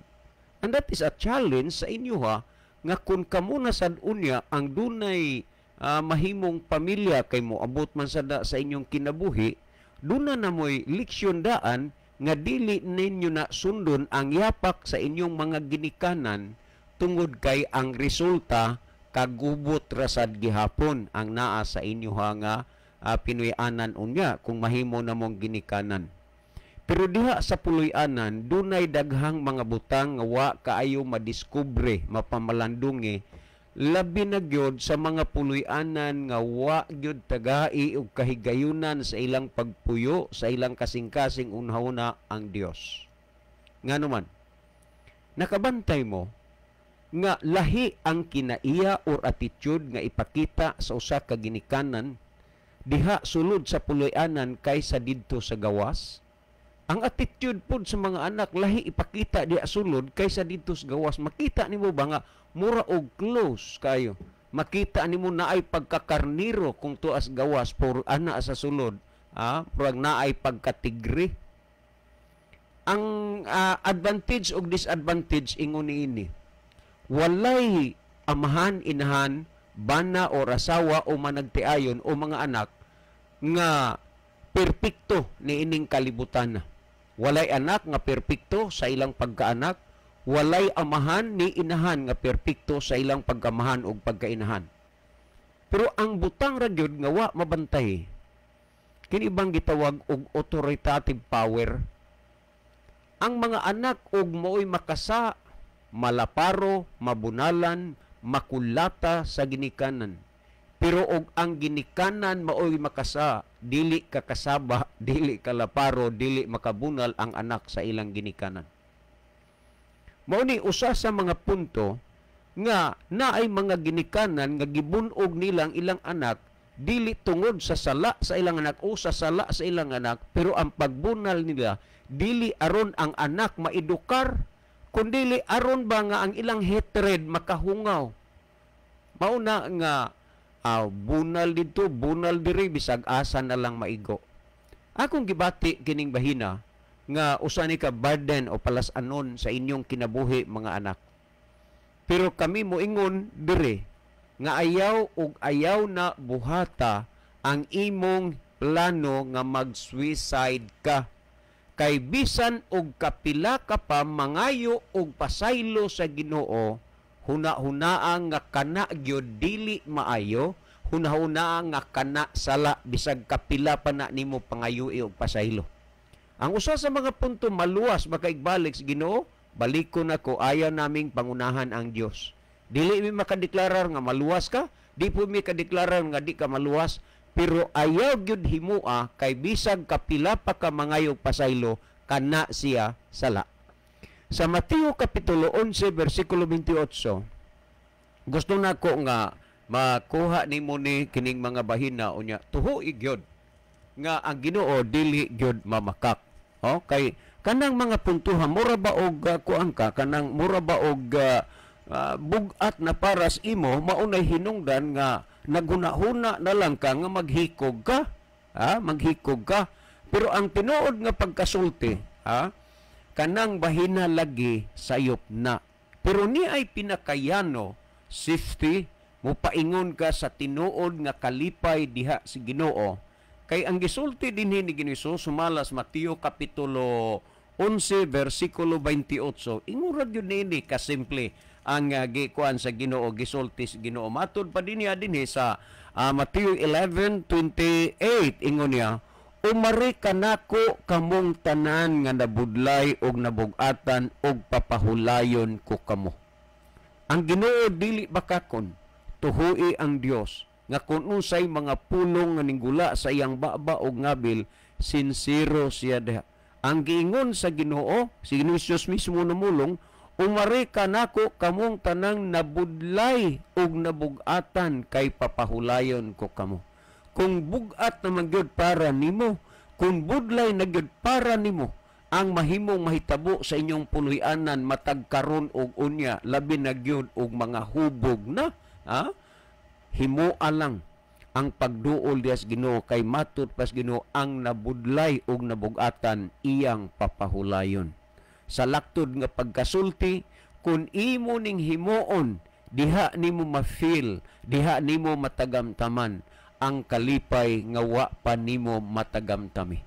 And that is a challenge sa inyo ha, nga kung kamo na sad unya ang dunay mahimong pamilya kay moabot man sada sa inyong kinabuhi, duna na mo'y leksyon daan nga dili ninyo na sundon ang yapak sa inyong mga ginikanan tungod kay ang resulta kagubot rasad gihapon ang naa sa inyo ha nga Pinoy-anan unya kung mahimo na mong ginikanan. Pero diha sa puloy-anan, dunay daghang mga butang nga wa kaayo madiskubre, mapamalandungi, labi na gyud sa mga puloy-anan nga wa gyud tagai og kahigayunan sa ilang pagpuyo, sa ilang kasing-kasing unhauna ang Dios. Ngano man, nakabantay mo nga lahi ang kinaiya or attitude nga ipakita sa usa ka ginikanan diha sulod sa puloy-anan kaysa didto sa gawas. Ang attitude pod sa mga anak lahi ipakita diha sulod kaysa didto sa gawas. Makita nimo ba nga mura og close kayo? Makita nimo naay pagkakarniro kung tuas gawas por ana sa sulod, murag naay pagkatigre. Ang advantage og disadvantage ingon niini, walay amahan, inahan, bana o asawa o managtiayon o mga anak nga perpekto niining kalibutan. Walay anak nga perpekto sa ilang pagkaanak, walay amahan ni inahan nga perpekto sa ilang pagkamahan o pagkainahan. Pero ang butang ra gyud nga wa mabantay, kini bang gitawag og authoritative power. Ang mga anak og maoy makasa, malaparo, mabunalan, makulata sa ginikanan. Pero og ang ginikanan maoy makasa, dili ka kasaba, dili ka laparo, dili makabunal ang anak sa ilang ginikanan. Mao ni usa sa mga punto nga naay mga ginikanan nga gibunog nilang ilang anak dili tungod sa sala sa ilang anak o sa sala sa ilang anak, pero ang pagbunal nila dili aron ang anak maedukar, kundili aron ba nga ang ilang hatred makahungaw. Mao na nga bunal didto, bunal diri, bisag asa na lang maigo. Akong gibati kining bahina nga usa ni ka burden o palas-anon sa inyong kinabuhi mga anak. Pero kami moingon diri nga ayaw og ayaw na buhata ang imong plano nga mag-suicide ka. Kay bisan og kapila ka pa mangayo og pasaylo sa Ginoo, huna-hunaa nga kana gyud dili maayo, huna-hunaa nga kana sala bisag kapila pa na nimo pangayoi og pasaylo. Ang usa sa mga punto maluwas makaigbalik sa Ginoo, balikon ako, ayaw naming pangunahan ang Dios. Dili mi makadeklarar nga maluwas ka, di po mi kadeklarar nga di ka maluwas, pero ayaw gyud himua kay bisag kapila pa ka mangayog pasaylo, kana siya sala. Sa Mateo Kapitulo 11 versikulo 28, gusto nako nga makuha nimo ni kining mga bahina unya tuhoy gyud nga ang Ginoo dili gyud mamakak. Oh, kay kanang mga puntuhan mura ba og kuan ka, kanang mura ba og bug-at na paras imo, maunay hinungdan nga naghuna-huna na lang ka nga maghikog ka, ha? Maghikog ka. Pero ang tinuod nga pagkasulti, ha, kanang bahina lagi sayop na. Pero ni ay pinakayano safety, mupaingon ka sa tinuod nga kalipay diha si Ginoo. Kay ang gisulti dinhi ni Ginoo Jesus sumalas Mateo Kapitulo 11 versikulo 28, ingurad yun nini kasimple ang gikuan sa Ginoo, gisulti sa Ginoo. Matud pa dinhi dinhi sa Mateo 11:28, ingon niya, umari kanako kamong tanan nga nabudlay og nabug-atan og papahulayon ko kamo. Ang Ginoo dili bakakon, tuhui ang Dios nga kung unsay mga pulong nga ninggula sa iyang baba og ngabil, sinsero siya diha. Ang giingon sa Ginoo, si Ginoo Jesus mismo namulong, umari kanako kamong tanang nabudlay og nabug-atan kay papahulayon ko kamo. Kung bug-at naman gyud para nimo, kung budlay na gyud para nimo, ang mahimong mahitabo sa inyong puloy-anan matag karon og unya, labi na gyud og mga hubog na, ha? Himoa lang ang pagduol diha sa Ginoo kay matud pas Ginoo ang nabudlay og nabug-atan iyang papahulayon. Sa laktod nga pagkasulti, kun imo ning himuon, diha nimo ma-feel, diha nimo matagamtaman ang kalipay nga wa pa nimo matagamtami.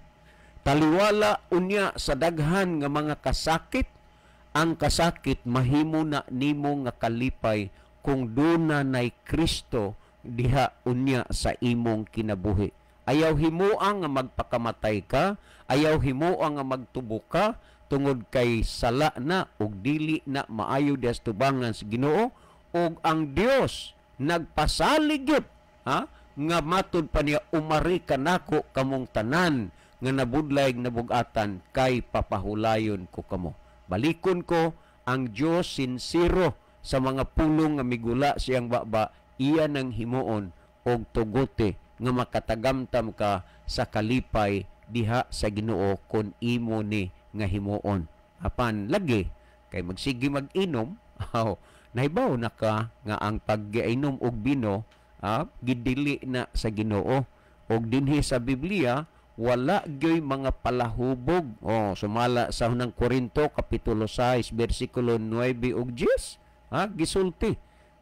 Taliwala unya sa daghan nga mga kasakit, ang kasakit mahimo na nimo nga kalipay kung duna nay Kristo diha unya sa imong kinabuhi. Ayaw himoa nga magpakamatay ka, ayaw himoa nga magtubo ka, tungod kay sala na ug dili na maayo diha sa tubangan sa Ginoo, ug ang Dios nagpasalig gyud, ha, nga matud pa niya umari kanako kamong tanan nga nabudlay nabug-atan kay papahulayon ko kamo. Balikon ko ang Dios sinsero sa mga pulong nga migula siyang baba, iya nang himuon og tugote nga makatagamtam ka sa kalipay diha sa Ginoo kon imo ni nga himuon. Apan lagi kay magsige mag-inom, aw nahibaw na ka nga ang pag-inom og bino, gidili na sa Ginoo. Og dinhi sa Biblia wala gyoy mga palahubog. Oh, sumala sa unang Korinto kapitulo 6 bersikulo 9 ug 10, ha, gisulti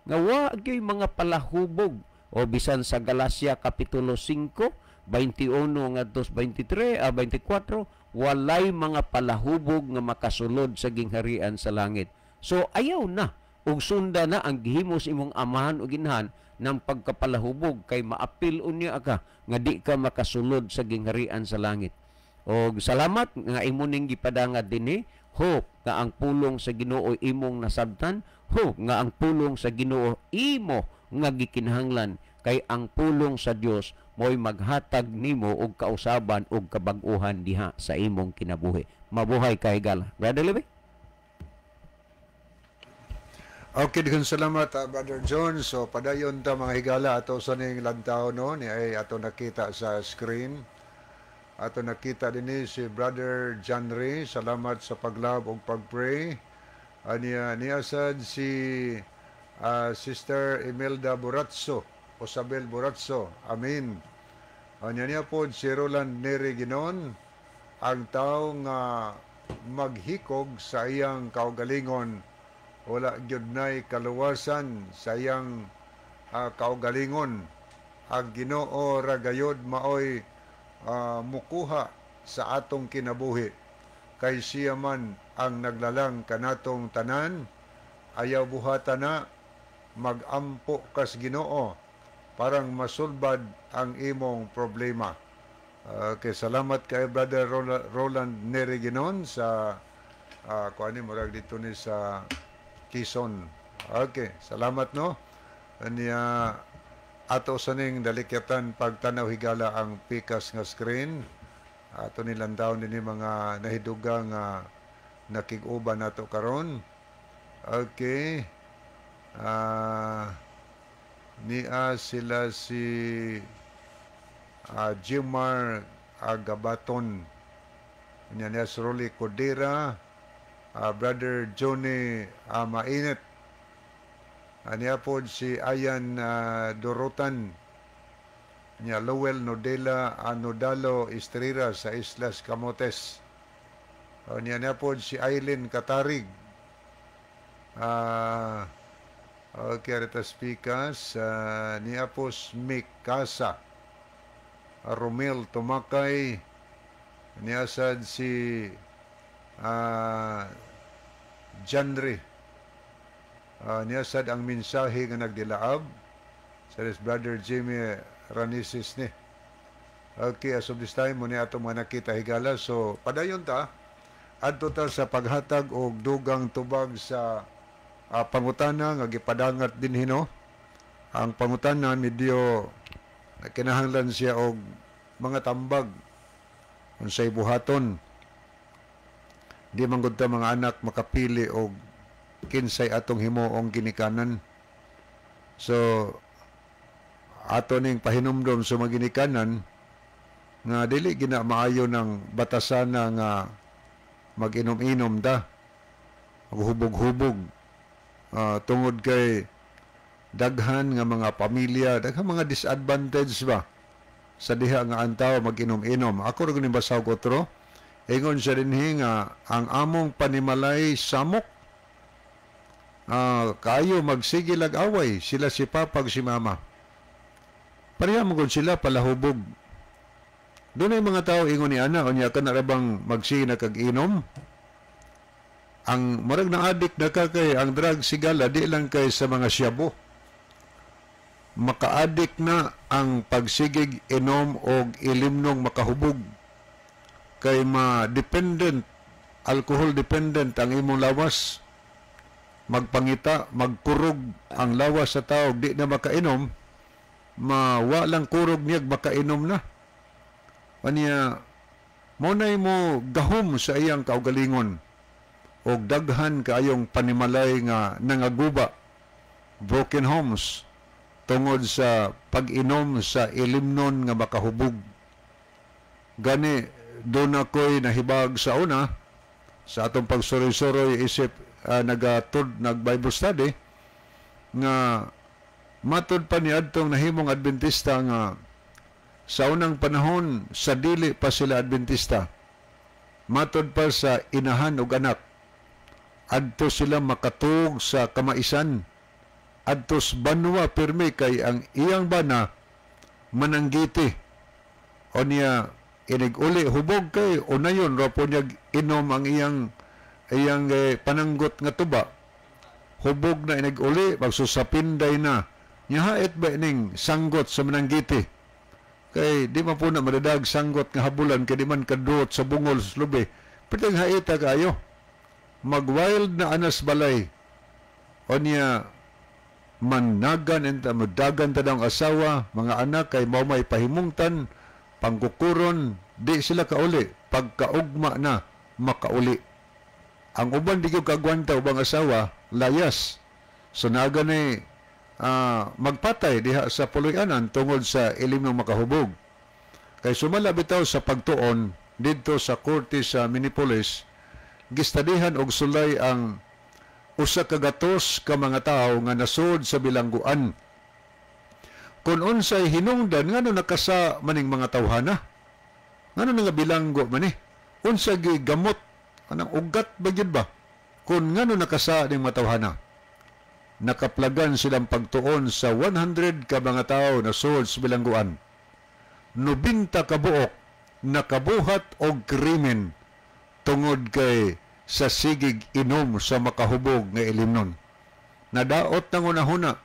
nga wa gyoy mga palahubog. O bisan sa Galacia kapitulo 5 21 ngadto 23 24, walay mga palahubog nga makasulod sa gingharian sa langit. So ayaw na ug sunda na ang gihimo sa imong amahan ug inahan ng pagkapalahubog kay maapil unya ka nga di ka makasulod sa gingharian sa langit. Og salamat nga imo ning gipadangad dinhi. Hope nga ang pulong sa Ginoo imong nasabtan, hope nga ang pulong sa Ginoo imo nga gikinahanglan, kay ang pulong sa Dios mo'y maghatag nimo og kausaban og kabag-uhan diha sa imong kinabuhi. Mabuhay ka higala. Brother Levi. Okay, daghang salamat, Brother John. So padayon ta mga higala ato sa ning lantaw no ni ay ato nakita sa screen. Ato nakita dinhi si Brother John Ray. Salamat sa paglove ug pagpray. Aniya niya sad si Sister Imelda Buratso, Osabel Buratso. Amin. Anya niya po si Roland Neri Ginon, ang tao nga maghikog sa iyang kaugalingon, wala gyud nay kaluwasan sa iyang kaugalingon. Ang Ginoo ra gayod maoy mukuha sa atong kinabuhi, kay siya man ang naglalang kanatong tanan. Ayaw buhata na magampo kas Ginoo parang masulbad ang imong problema. Okay, salamat kay Brother Roland Neri Ginon sa kuani, murag dito ni sa Quezon. Okay, salamat, no. Anya ato sa ning dalikyatan pagtanaw, higala, ang pikas nga screen. Ato nilantaw nini mga nahidugang nga nakig-uban nato karon. Okay. Niya sila si Jimar Agabaton. Niya niya si Rolly Cordera, Brother Johnny Mainit. Niya po si Ayan Dorotan. Niya Lowell Nodela Nodalo Estrera sa Islas Camotes. Niya niya po si Eileen Katarig. Okay, rita speakers. Niya po si Mikasa. Romel Tumakay. Niya sad si Janre. Niya sad ang mensahe nga nagdilaab sa his Brother Jimmy Ranisis ni. Okay, as of this time, mo ni ato mga nakita, higala. So, padayon ta. Adto ta sa paghatag og dugang tubag sa pangutana nga gipadangat din hino. Ang pangutana, medyo kinahanglan siya og mga tambag unsay buhaton. Di man gud ta, mga anak, makapili og kinsay atong himuong ginikanan. So ato ning pahinumdom sa mga ginikanan nga dili gina maayo ng batasana nga mag-inom-inom ta, maghubog-hubog, tungod kay daghan nga mga pamilya, daghan mga disadvantage ba sa diha nga ang tao mag-inom-inom. Ako ra guni basaw ko otro. Ingon siya dinhi nga ang among panimalay samok kayo, magsige lag away sila si papa ug si mama. Pareha mo gud sila palahubog. Doon ay mga tao ingon ni ana, unya ka na ra bang magsige na kag inom? Ang murag na addict na ka kay ang drug, higala, di lang kay sa mga syabo. Maka-addict na ang pagsigig inom og ilimnong makahubog. Kay ma-dependent, alcohol dependent ang imong lawas. Magpangita, magkurog ang lawas sa tao, di na makainom, mawa lang kurog niya, makainom na. Anya, mo na mo gahom sa iyang kaugalingon og daghan kaayong panimalay nga nangaguba, broken homes, tungod sa pag-inom sa ilimnon nga makahubog. Gani doon ako'y nahibag sa una sa atong pagsuroy-suroy isip nagatud nag Bible study nga matud pa ni adtong nahimong Adventista nga sa unang panahon sa dili pa sila Adventista, matud pa sa inahan ug anak, adto sila makatug sa kamaisan adtos banwa pirmi kay ang iyang bana mananggiti. O niya inig-uli hubog kay unayon ra po niya inom ang iyang pananggot nga tuba. Hubog na inig-uli, magsusapinday na niya, hait ba ining sanggot sa mananggiti kay di man po na madadag sanggot nga habulan kay di man kaduot sa bungol sa lubi. Pero haita kayo, mag-wild na anas balay. O niya managan enta mudagan ta ang asawa, mga anak, kay mao may pahimungtan pangkukuron. Di sila kauli. Pagkaugma na makauli. Ang uban di ko kagwanta ubang asawa, layas. So naga ni magpatay diha sa puloy-anan tungod sa ilim ng makahubog. Kay sumala bitaw sa pagtuon didto sa korte sa Minneapolis, gistadihan og sulay ang 100 ka mga tawo nga nasud sa bilangguan. Kung unsay hinungdan ngano nakasa maning mga tawhana? Ngano nga bilanggo man ni? Unsa gigamot anang ugat ba gyud ba? Kung ngano nakasa ning mga tawhana? Nakaplagan silang pagtuon sa 100 ka mga tawo na sud sa bilangguan. 90 ka buok nakabuhat og krimen tungod kay sa sigig inom sa makahubog nga ilimnon. Nadaot nang unahuna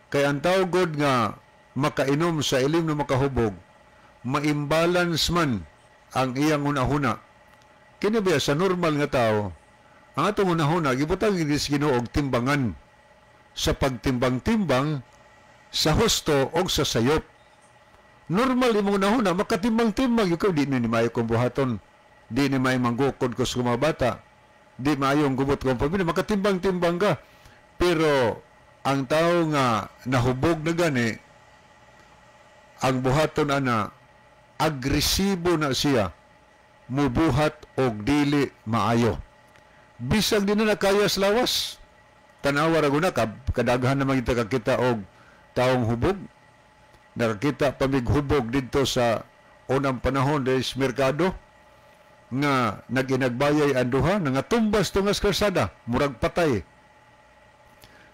kay ang tao god nga makainom sa ilim na makahubog, Ma-imbalance man ang iyang hunahuna. Kini ba sa normal nga tao, ang atong hunahuna gibutang gid sa Ginoo og timbangan sa pagtimbang-timbang sa husto og sa sayop. Normal imong hunahuna makatimbang-timbang ikaw, di ni maayo kong buhaton, di ni maayo manggukod ko sa mga bata, di maayong gubot kong pamilya, makatimbang-timbang ka. Pero ang tao nga nahubog na gani, ang buhaton ana, agresibo na siya, mubuhat og dili maayo. Bisag di na nakaya sa lawas. Tanawa ra guna, kadaghan naman kita kakita og taong hubog. Nakakita pa mig hubog didto sa unang panahon des merkado nga naginagbayay ang duha, nangatumbas tungas karsada, murag patay.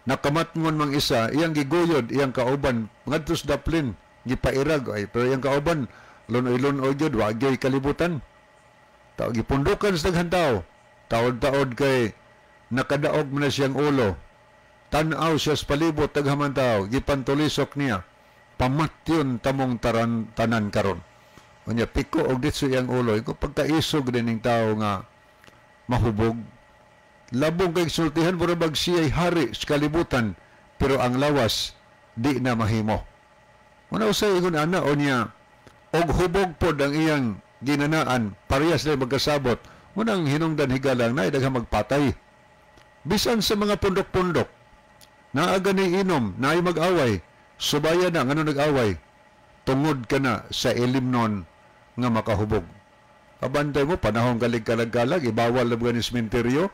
Nakamatngon mang isa, iyang giguyod, iyang kauban, ngadto sa daplin, gipairag, ay, pero iyang kauban, lunoy-lunoy gyud, wa gyud kalibutan. Tao, gipundukan sa daghan tao. Taod-taod kay nakadaog man na siyang ulo. Tan-aw siya sa palibot daghan tao, gipantulisok niya. Pamatyon tamong tanan karon. Unya piko og ditso iyang ulo, iko pagkaisog din ning tao nga mahubog. Labong kay sultihan mura bag siya'y hari sa kalibutan, pero ang lawas di na mahimo. Una usay ingon ana o niya, og hubog pod ang iyang ginanaan, parehas na magkasabot. Unang hinungdan higalang na daghang magpatay. Bisan sa mga pundok-pundok, naa gani inom, naay mag-away, subaya na ngano nag-away, tungod ka na sa ilimnon nga makahubog. Pabantay mo, panahon galig kalag-kalag, ibawal na ba ni sementeryo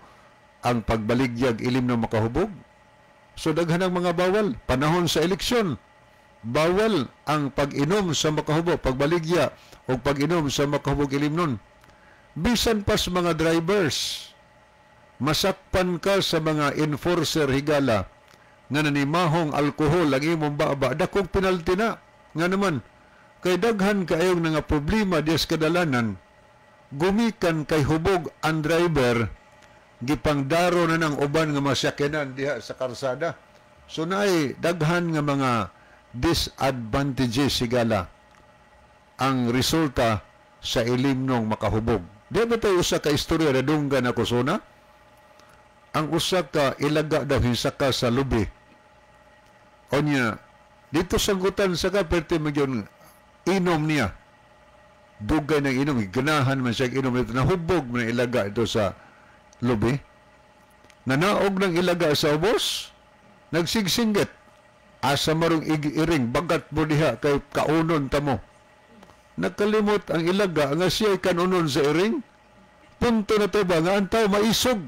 ang pagbaligyag ilim na makahubog. So daghan ang mga bawal. Panahon sa eleksyon, bawal ang pag-inom sa makahubog, pagbaligya o pag-inom sa makahubog ilimnon. Bisan pa sa mga drivers, masakpan ka sa mga enforcer higala nga nanimahong alkohol ang imong baba, dakong penalty na. Nga naman, kay daghan kaayong nga problema dias kadalanan, gumikan kay hubog ang driver, gipangdaro na ng uban nga masakyanan diha sa karsada. So naay daghan nga mga disadvantages sigala ang resulta sa ilimnong makahubog. Di ba tayo usa ka istorya na dunggan ako suna? Ang usa ka ilaga daw hinsaka sa lubi. Onya, dito sanggutan sa ka, perte magyun, inom niya. Dugay ng inom, ganahan man siya inom ito, nahubog man ang ilaga ito sa lubi. Nanaog ng ilaga sa ubos, nagsigsinggit. Asa marong iring, bagat mo diha kay kaunon ta mo. Nakalimot ang ilaga nga siya'y kanunon sa iring. Punto na to ba nga ang tao maisog.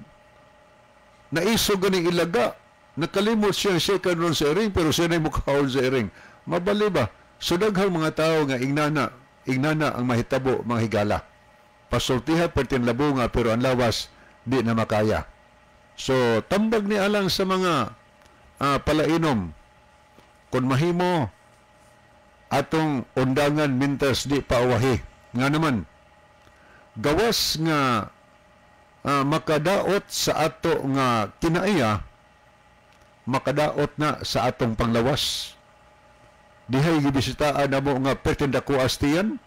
Naisog ganing ilaga. Nakalimot siya siya'y kanunon sa iring, pero siya na'y mukhaon sa iring. Mabali ba? So daghang mga tao nga ingnana, ingnana ang mahitabo mga higala. Pasultiha pertin labunga pero ang lawas di na makaya. So tambag ni alang sa mga palainom, kung mahimo atong undangan mintas di pauwahi. Nga naman, gawas nga makadaot sa ato nga kinaiya, makadaot na sa atong panglawas. Dihay gibisitaan namo nga pertin dako astiyan.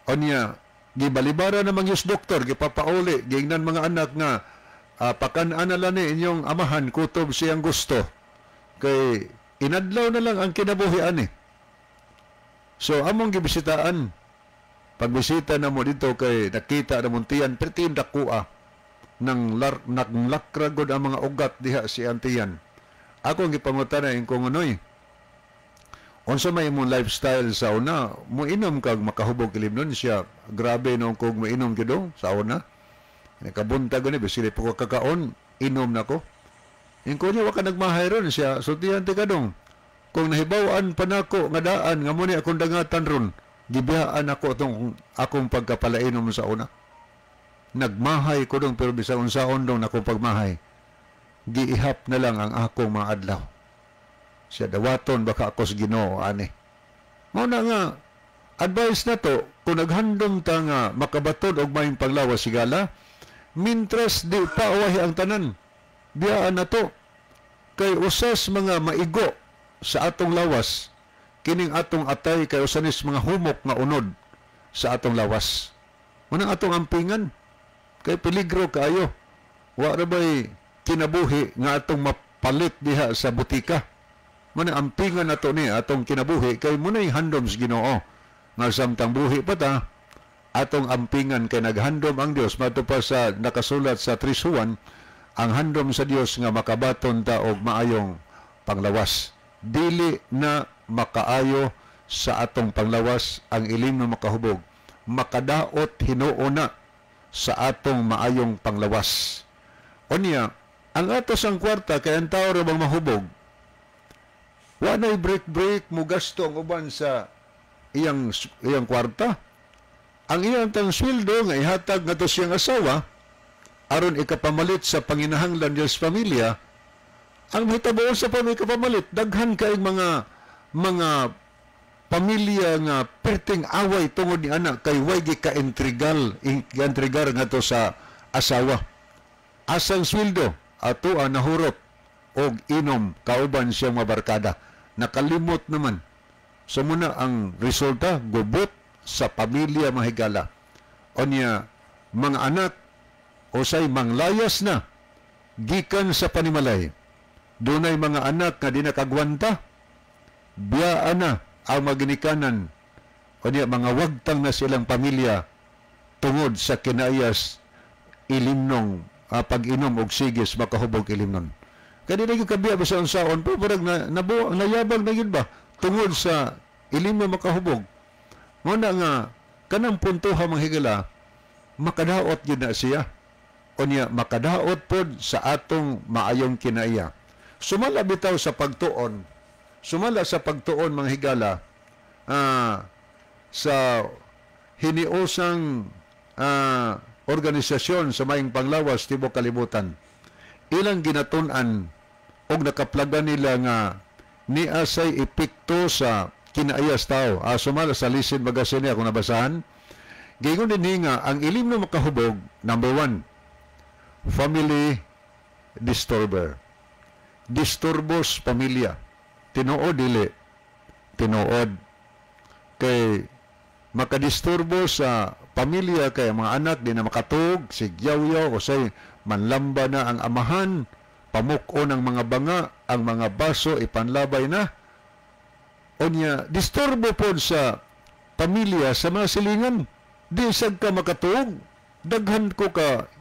Onya, gibalibara namang yus doktor, gipapauli, giingnan mga anak nga pakan-an na lang ni inyong amahan, kutob siyang gusto. Kay inadlaw na lang ang kinabuhi ani. So among gibisitaan, pagbisita na mo dito kay nakita na mong tiyan, pertin dakua ng lakragod ang mga ugat diha si antiyan. Ako ang gipangutana kung unoy, unsa may imong lifestyle sa una, muinom kag makahubog ilimnon siya, grabe noong kog muinom gyud sa una. Nakabuntag gani bisili po ko kakaon, inom nako. Ingko niya wa ka nagmahay ron siya, sultihan ti kadong. Kung nahibaw-an pa nako nga daan nga muni akong dangatan ron, gibiyaan ako tong akong pagkapalainom sa una. Nagmahay ko dong pero bisan unsaon dong nakong pagmahay, giihap na lang ang akong mga adlaw. Siya dawaton baka ako sa Ginoo ani. Mao na nga advice na to, kung naghandom ta nga makabatod og maayong panglawas sigala, mintres di pa uwahi ang tanan, biyaan na to. Kay usas mga maigo sa atong lawas, Kining atong atay kay usa nis mga humok nga unod sa atong lawas. Munang atong ampingan kay peligro kaayo. Wa ra bay kinabuhi nga atong mapalit diha sa butika. Munang ampingan nato ni atong kinabuhi kay munay handom sa Ginoo. Nga samtang buhi pa ta, atong ampingan kay naghandom ang Dios mato pa sa nakasulat sa 3 Juan, ang handom sa Dios nga makabaton ta og maayong panglawas. Dili na makaayo sa atong panglawas ang ilim nga makahubog. Makadaot hinuon na sa atong maayong panglawas. Unya, ang atos ang kwarta kay ang tao ra bang mahubog. Wa nay break-break mo gasto ang uban sa iyang kwarta. Ang iyang tang sweldo nga ihatag ngadto siyang asawa aron ikapamalit sa panginahanglan niya sa pamilya, ang mahitabo sa pa may kapamalit, daghan kay mga pamilya nga perting away tungod ni anak kay way gi ka-intrigal intrigar ngadto sa asawa. Asang sweldo ato ang nahurot og inom kauban siyang mabarkada. Nakalimot naman. So muna ang resulta, gubot sa pamilya, mahigala. Onya, mga anak usay manglayas na gikan sa panimalay. Dunay mga anak nga di nakagwanta, biyaan na ang maginikanan. Onya, mga wagtang na silang pamilya tungod sa kinayas ilimnong pag-inom og sigis makahubog ilimnon. Kaya di na kabiya ba sa unsaon po, parang na, nayabag na yun ba tungod sa ilim na makahubog. Muna nga, kanang puntoha mga higala, makadaot yun na siya. Unya, makadaot pod sa atong maayong kinaiya. Sumala bitaw sa pagtuon, sumala sa pagtuon mga higala, sa hiniusang organisasyon sa maayong panglawas tibok kalibutan, ilang ginatun-an og nakaplaga nila nga niasay epekto sa kinaayas tao. Sumala sa Listen Magazine ako nabasahan. Giingon din nga ang ilim na makahubog, number 1, family disturber. Disturbos pamilya. Tinuod dili? Tinuod. Kay makadisturbo sa pamilya kay ang mga anak di na makatug, sigyaw-yaw, o say manlamba na ang amahan, pamuko ng mga banga, ang mga baso ipanlabay na. Unya, disturbo pod sa pamilya sa mga silingan. Di sad ka makatuog. Daghan ko ka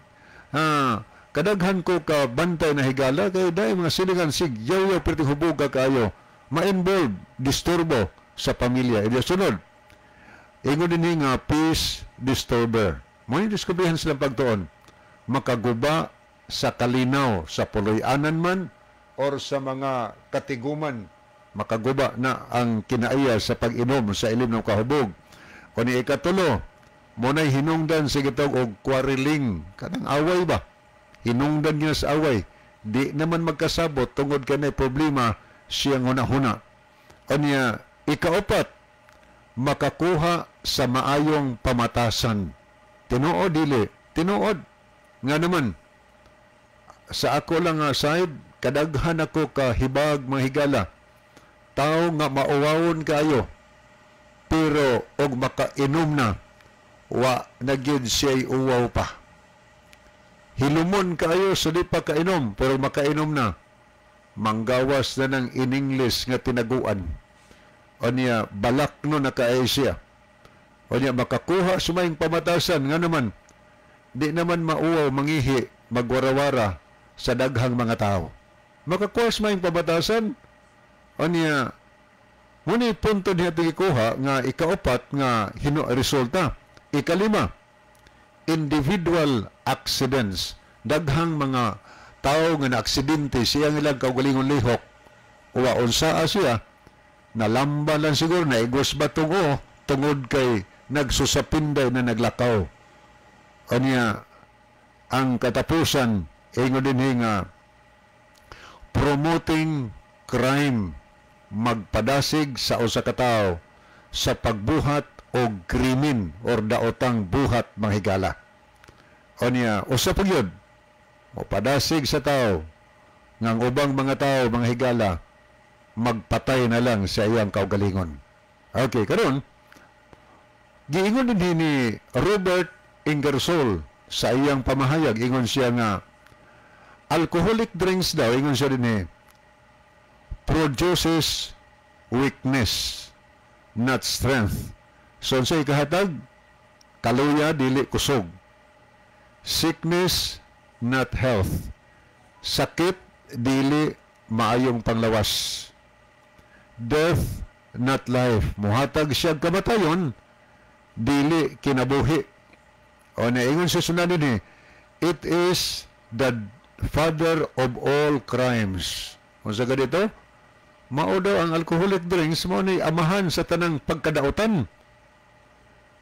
kadaghan ko ka bantay na higala kay dahil mga silingan sigyaw-yaw perti hubog ka kayo. Ma-involve disturbo sa pamilya. Ibig sunod, ingon din nga peace disturber. Mo ni diskubrihan silang pagtuon. Makaguba sa kalinaw, sa puloy-anan man or sa mga katiguman, makaguba na ang kinaiya sa pag-inom sa ilim ng kahubog. Kung ikatulo, muna'y hinungdan sa gitawag og quarreling, kanang away ba? Hinungdan niya sa away. Di naman magkasabot tungod kanay problema siyang huna-huna. Unya, ikaupat, makakuha sa maayong pamatasan. Tinuod dili? Tinuod. Nga naman, sa ako lang nga side, kadaghan ako ka hibag mga higala. Tao nga mauwawon kayo, pero og makainom na, wa na gyud siya'y uwaw pa. Hilumon kayo sa di pa kainom, pero makainom na, manggawas na ng in-English nga tinaguan. Onya, balak no na kaayo siya. Onya, makakuha sumayng pamatasan, nga naman, di naman mauwaw mangihi, magwarawara sa daghang mga tao. Makakuha sumayng pamatasan, onya, muni punto niya tigikuha nga ikaupat nga resulta. Ikalima, individual accidents. Daghang mga tao nga naaksidente siyang ilang kaugalingon lihok. Uwa unsaa siya, nalamba lang siguro, naigos ba tungo, tungod kay nagsusapinday na naglakaw. Anya, ang katapusan, ingon din nga, promoting crime, magpadasig sa usa ka tawo sa pagbuhat og krimen or daotang buhat mga higala. Onya, usa pa gyud, mopadasig sa tao ngang ubang mga tao mga higala Magpatay na lang sa iyang kaugalingon. Okay, karon giingon din ni Robert Ingersoll sa iyang pamahayag, ingon siya nga alcoholic drinks daw, ingon siya din eh, produces weakness, not strength. So, unsay kahatag? Kaluya, dili kusog. Sickness, not health. Sakit, dili maayong panglawas. Death, not life. Muhatag siya kamatayon, dili kinabuhi. O naingon sa sunan din, it is the father of all crimes. Unsa ka dito? Mao daw ang alcoholic drinks, mao ni amahan sa tanang pagkadautan.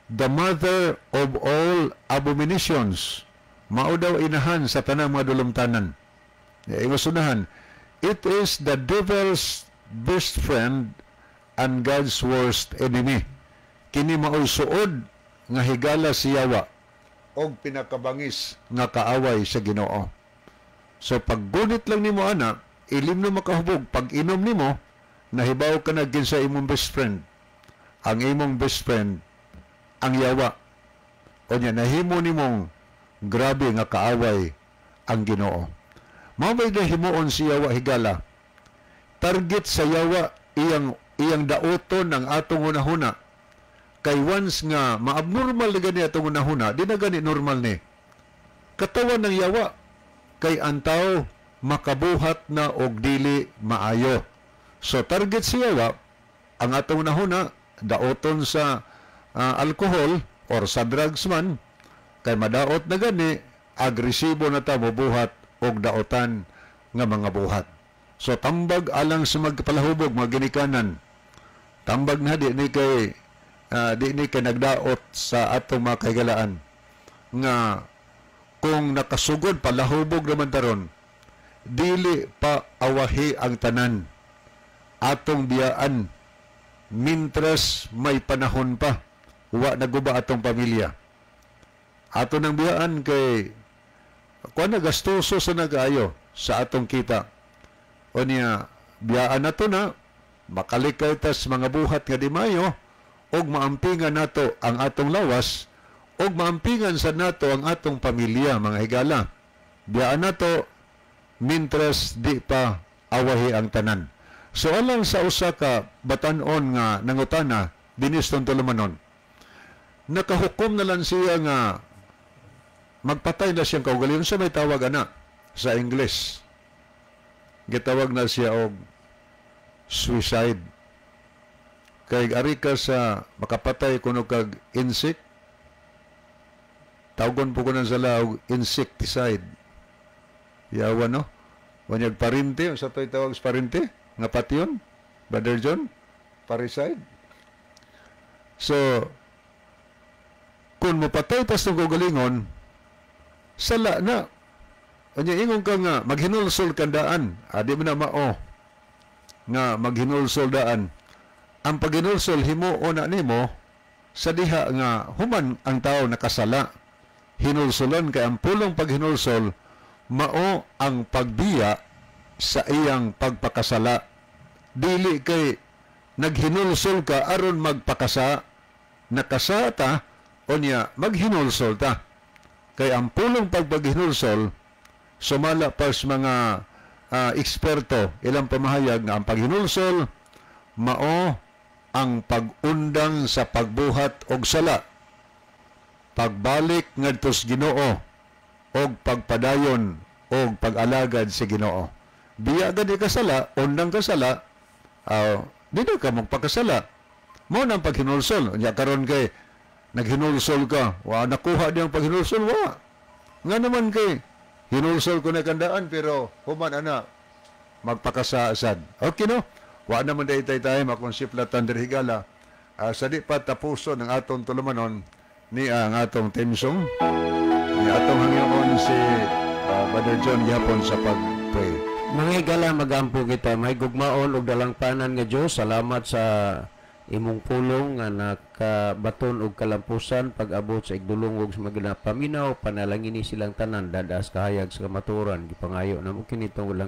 The mother of all abominations. Mao daw inahan sa tanang mga dulumtanan. Ingon sunahan, it is the devil's best friend and God's worst enemy. Kini mao'y suod nga higala si Yawa og pinakabangis nga kaaway sa Ginoo. So paggunit lang nimo ana, ilim na makahubog, pag inom nimo, nahibaw ka na sa imong best friend. Ang imong best friend, ang yawa. O niya, nahimo nimong grabe nga kaaway ang Ginoo. Mao may nahimuon si yawa, higala? Target sa yawa iyang dauton ang atong hunahuna. Kay once nga maabnormal na gani atong hunahuna, di na gani normal ni. Katawan ng yawa kay ang tao makabuhat na og dili maayo. So target si yawa ang atong hunahuna, daoton sa alcohol or sa drugs man, kay madaot na gani, agresibo na ta mobuhat og daotan nga mga buhat. So tambag alang sa magpalahubog, mga ginikanan. Tambag na di ni kay nagdaot sa atong mga kahigalaan nga kung nakasugod palahubog naman taron, dili pa awahi ang tanan. Atong biyaan mintras may panahon pa, wa naguba atong pamilya. Ato nang biyaan kay kuan na, gastoso sa nagayo sa atong kita. O niya, biyaan nato na makalikay tas mga buhat nga di mayo og maampingan nato ang atong lawas og maampingan sa nato ang atong pamilya, mga higala. Biyaan nato mintras di pa awahi ang tanan. So alang sa usa ka batan-on nga nangutana dinis tulumanon, nakahukom na lang siya nga magpatay na siyang kaugalingon. Sa may tawag ana sa English, gitawag na siya og suicide. Kay ari ka sa makapatay kuno kag insect, tawgon po ko ng sala og insecticide. Yawa, no? Wanyag parinte, sa to'y tawag sa parinte nga patyon, Brother John, parricide. So kung mopatay tas ng kaugalingon, sala na. Anya ingon ka nga maghinulsol kandaan, adi mo na mao nga maghinulsol daan. Ang paghinulsol himuon na nimo sa diha nga human ang tao nakasala. Hinulsolan kay ang pulong paghinulsol mao ang pagbiya sa iyang pagpakasala. Dili kay naghinulsol ka aron magpakasa, nakasa ta unya maghinulsol ta. Kay ang pulong pagpaghinulsol, sumala pa sa mga eksperto, ilang pamahayag nga ang paghinulsol mao ang pag-undang sa pagbuhat og sala, pagbalik ngadto sa Ginoo og pagpadayon og pag-alagad sa Ginoo. Biya gani ka sala, undang ka sala, di na ka magpakasala. Mao na ang paghinulsol. Unya karon kay naghinulsol ka, wa nakuha niyang paghinulsol, wa. Nga naman kay hinulsol ko na kandaan pero human ana magpakasasad. Okay, no? Wa naman day tay tayo makonsiplatan diri, higala. Sa di pa tapuso ng atong tulumanon ni ang atong theme song ni atong hangyoon si Brother John gihapon sa pag-pray. Mga higala, magampo kita. May gugmaon og dalangpanan nga Dios, salamat sa imong pulong nga nakabaton og kalampusan pag-abot sa igdulongog sa mga paminaw. Panalangini silang tanan dadas kahayag sa kamatuoran. Gipangayo namo kini tungod lang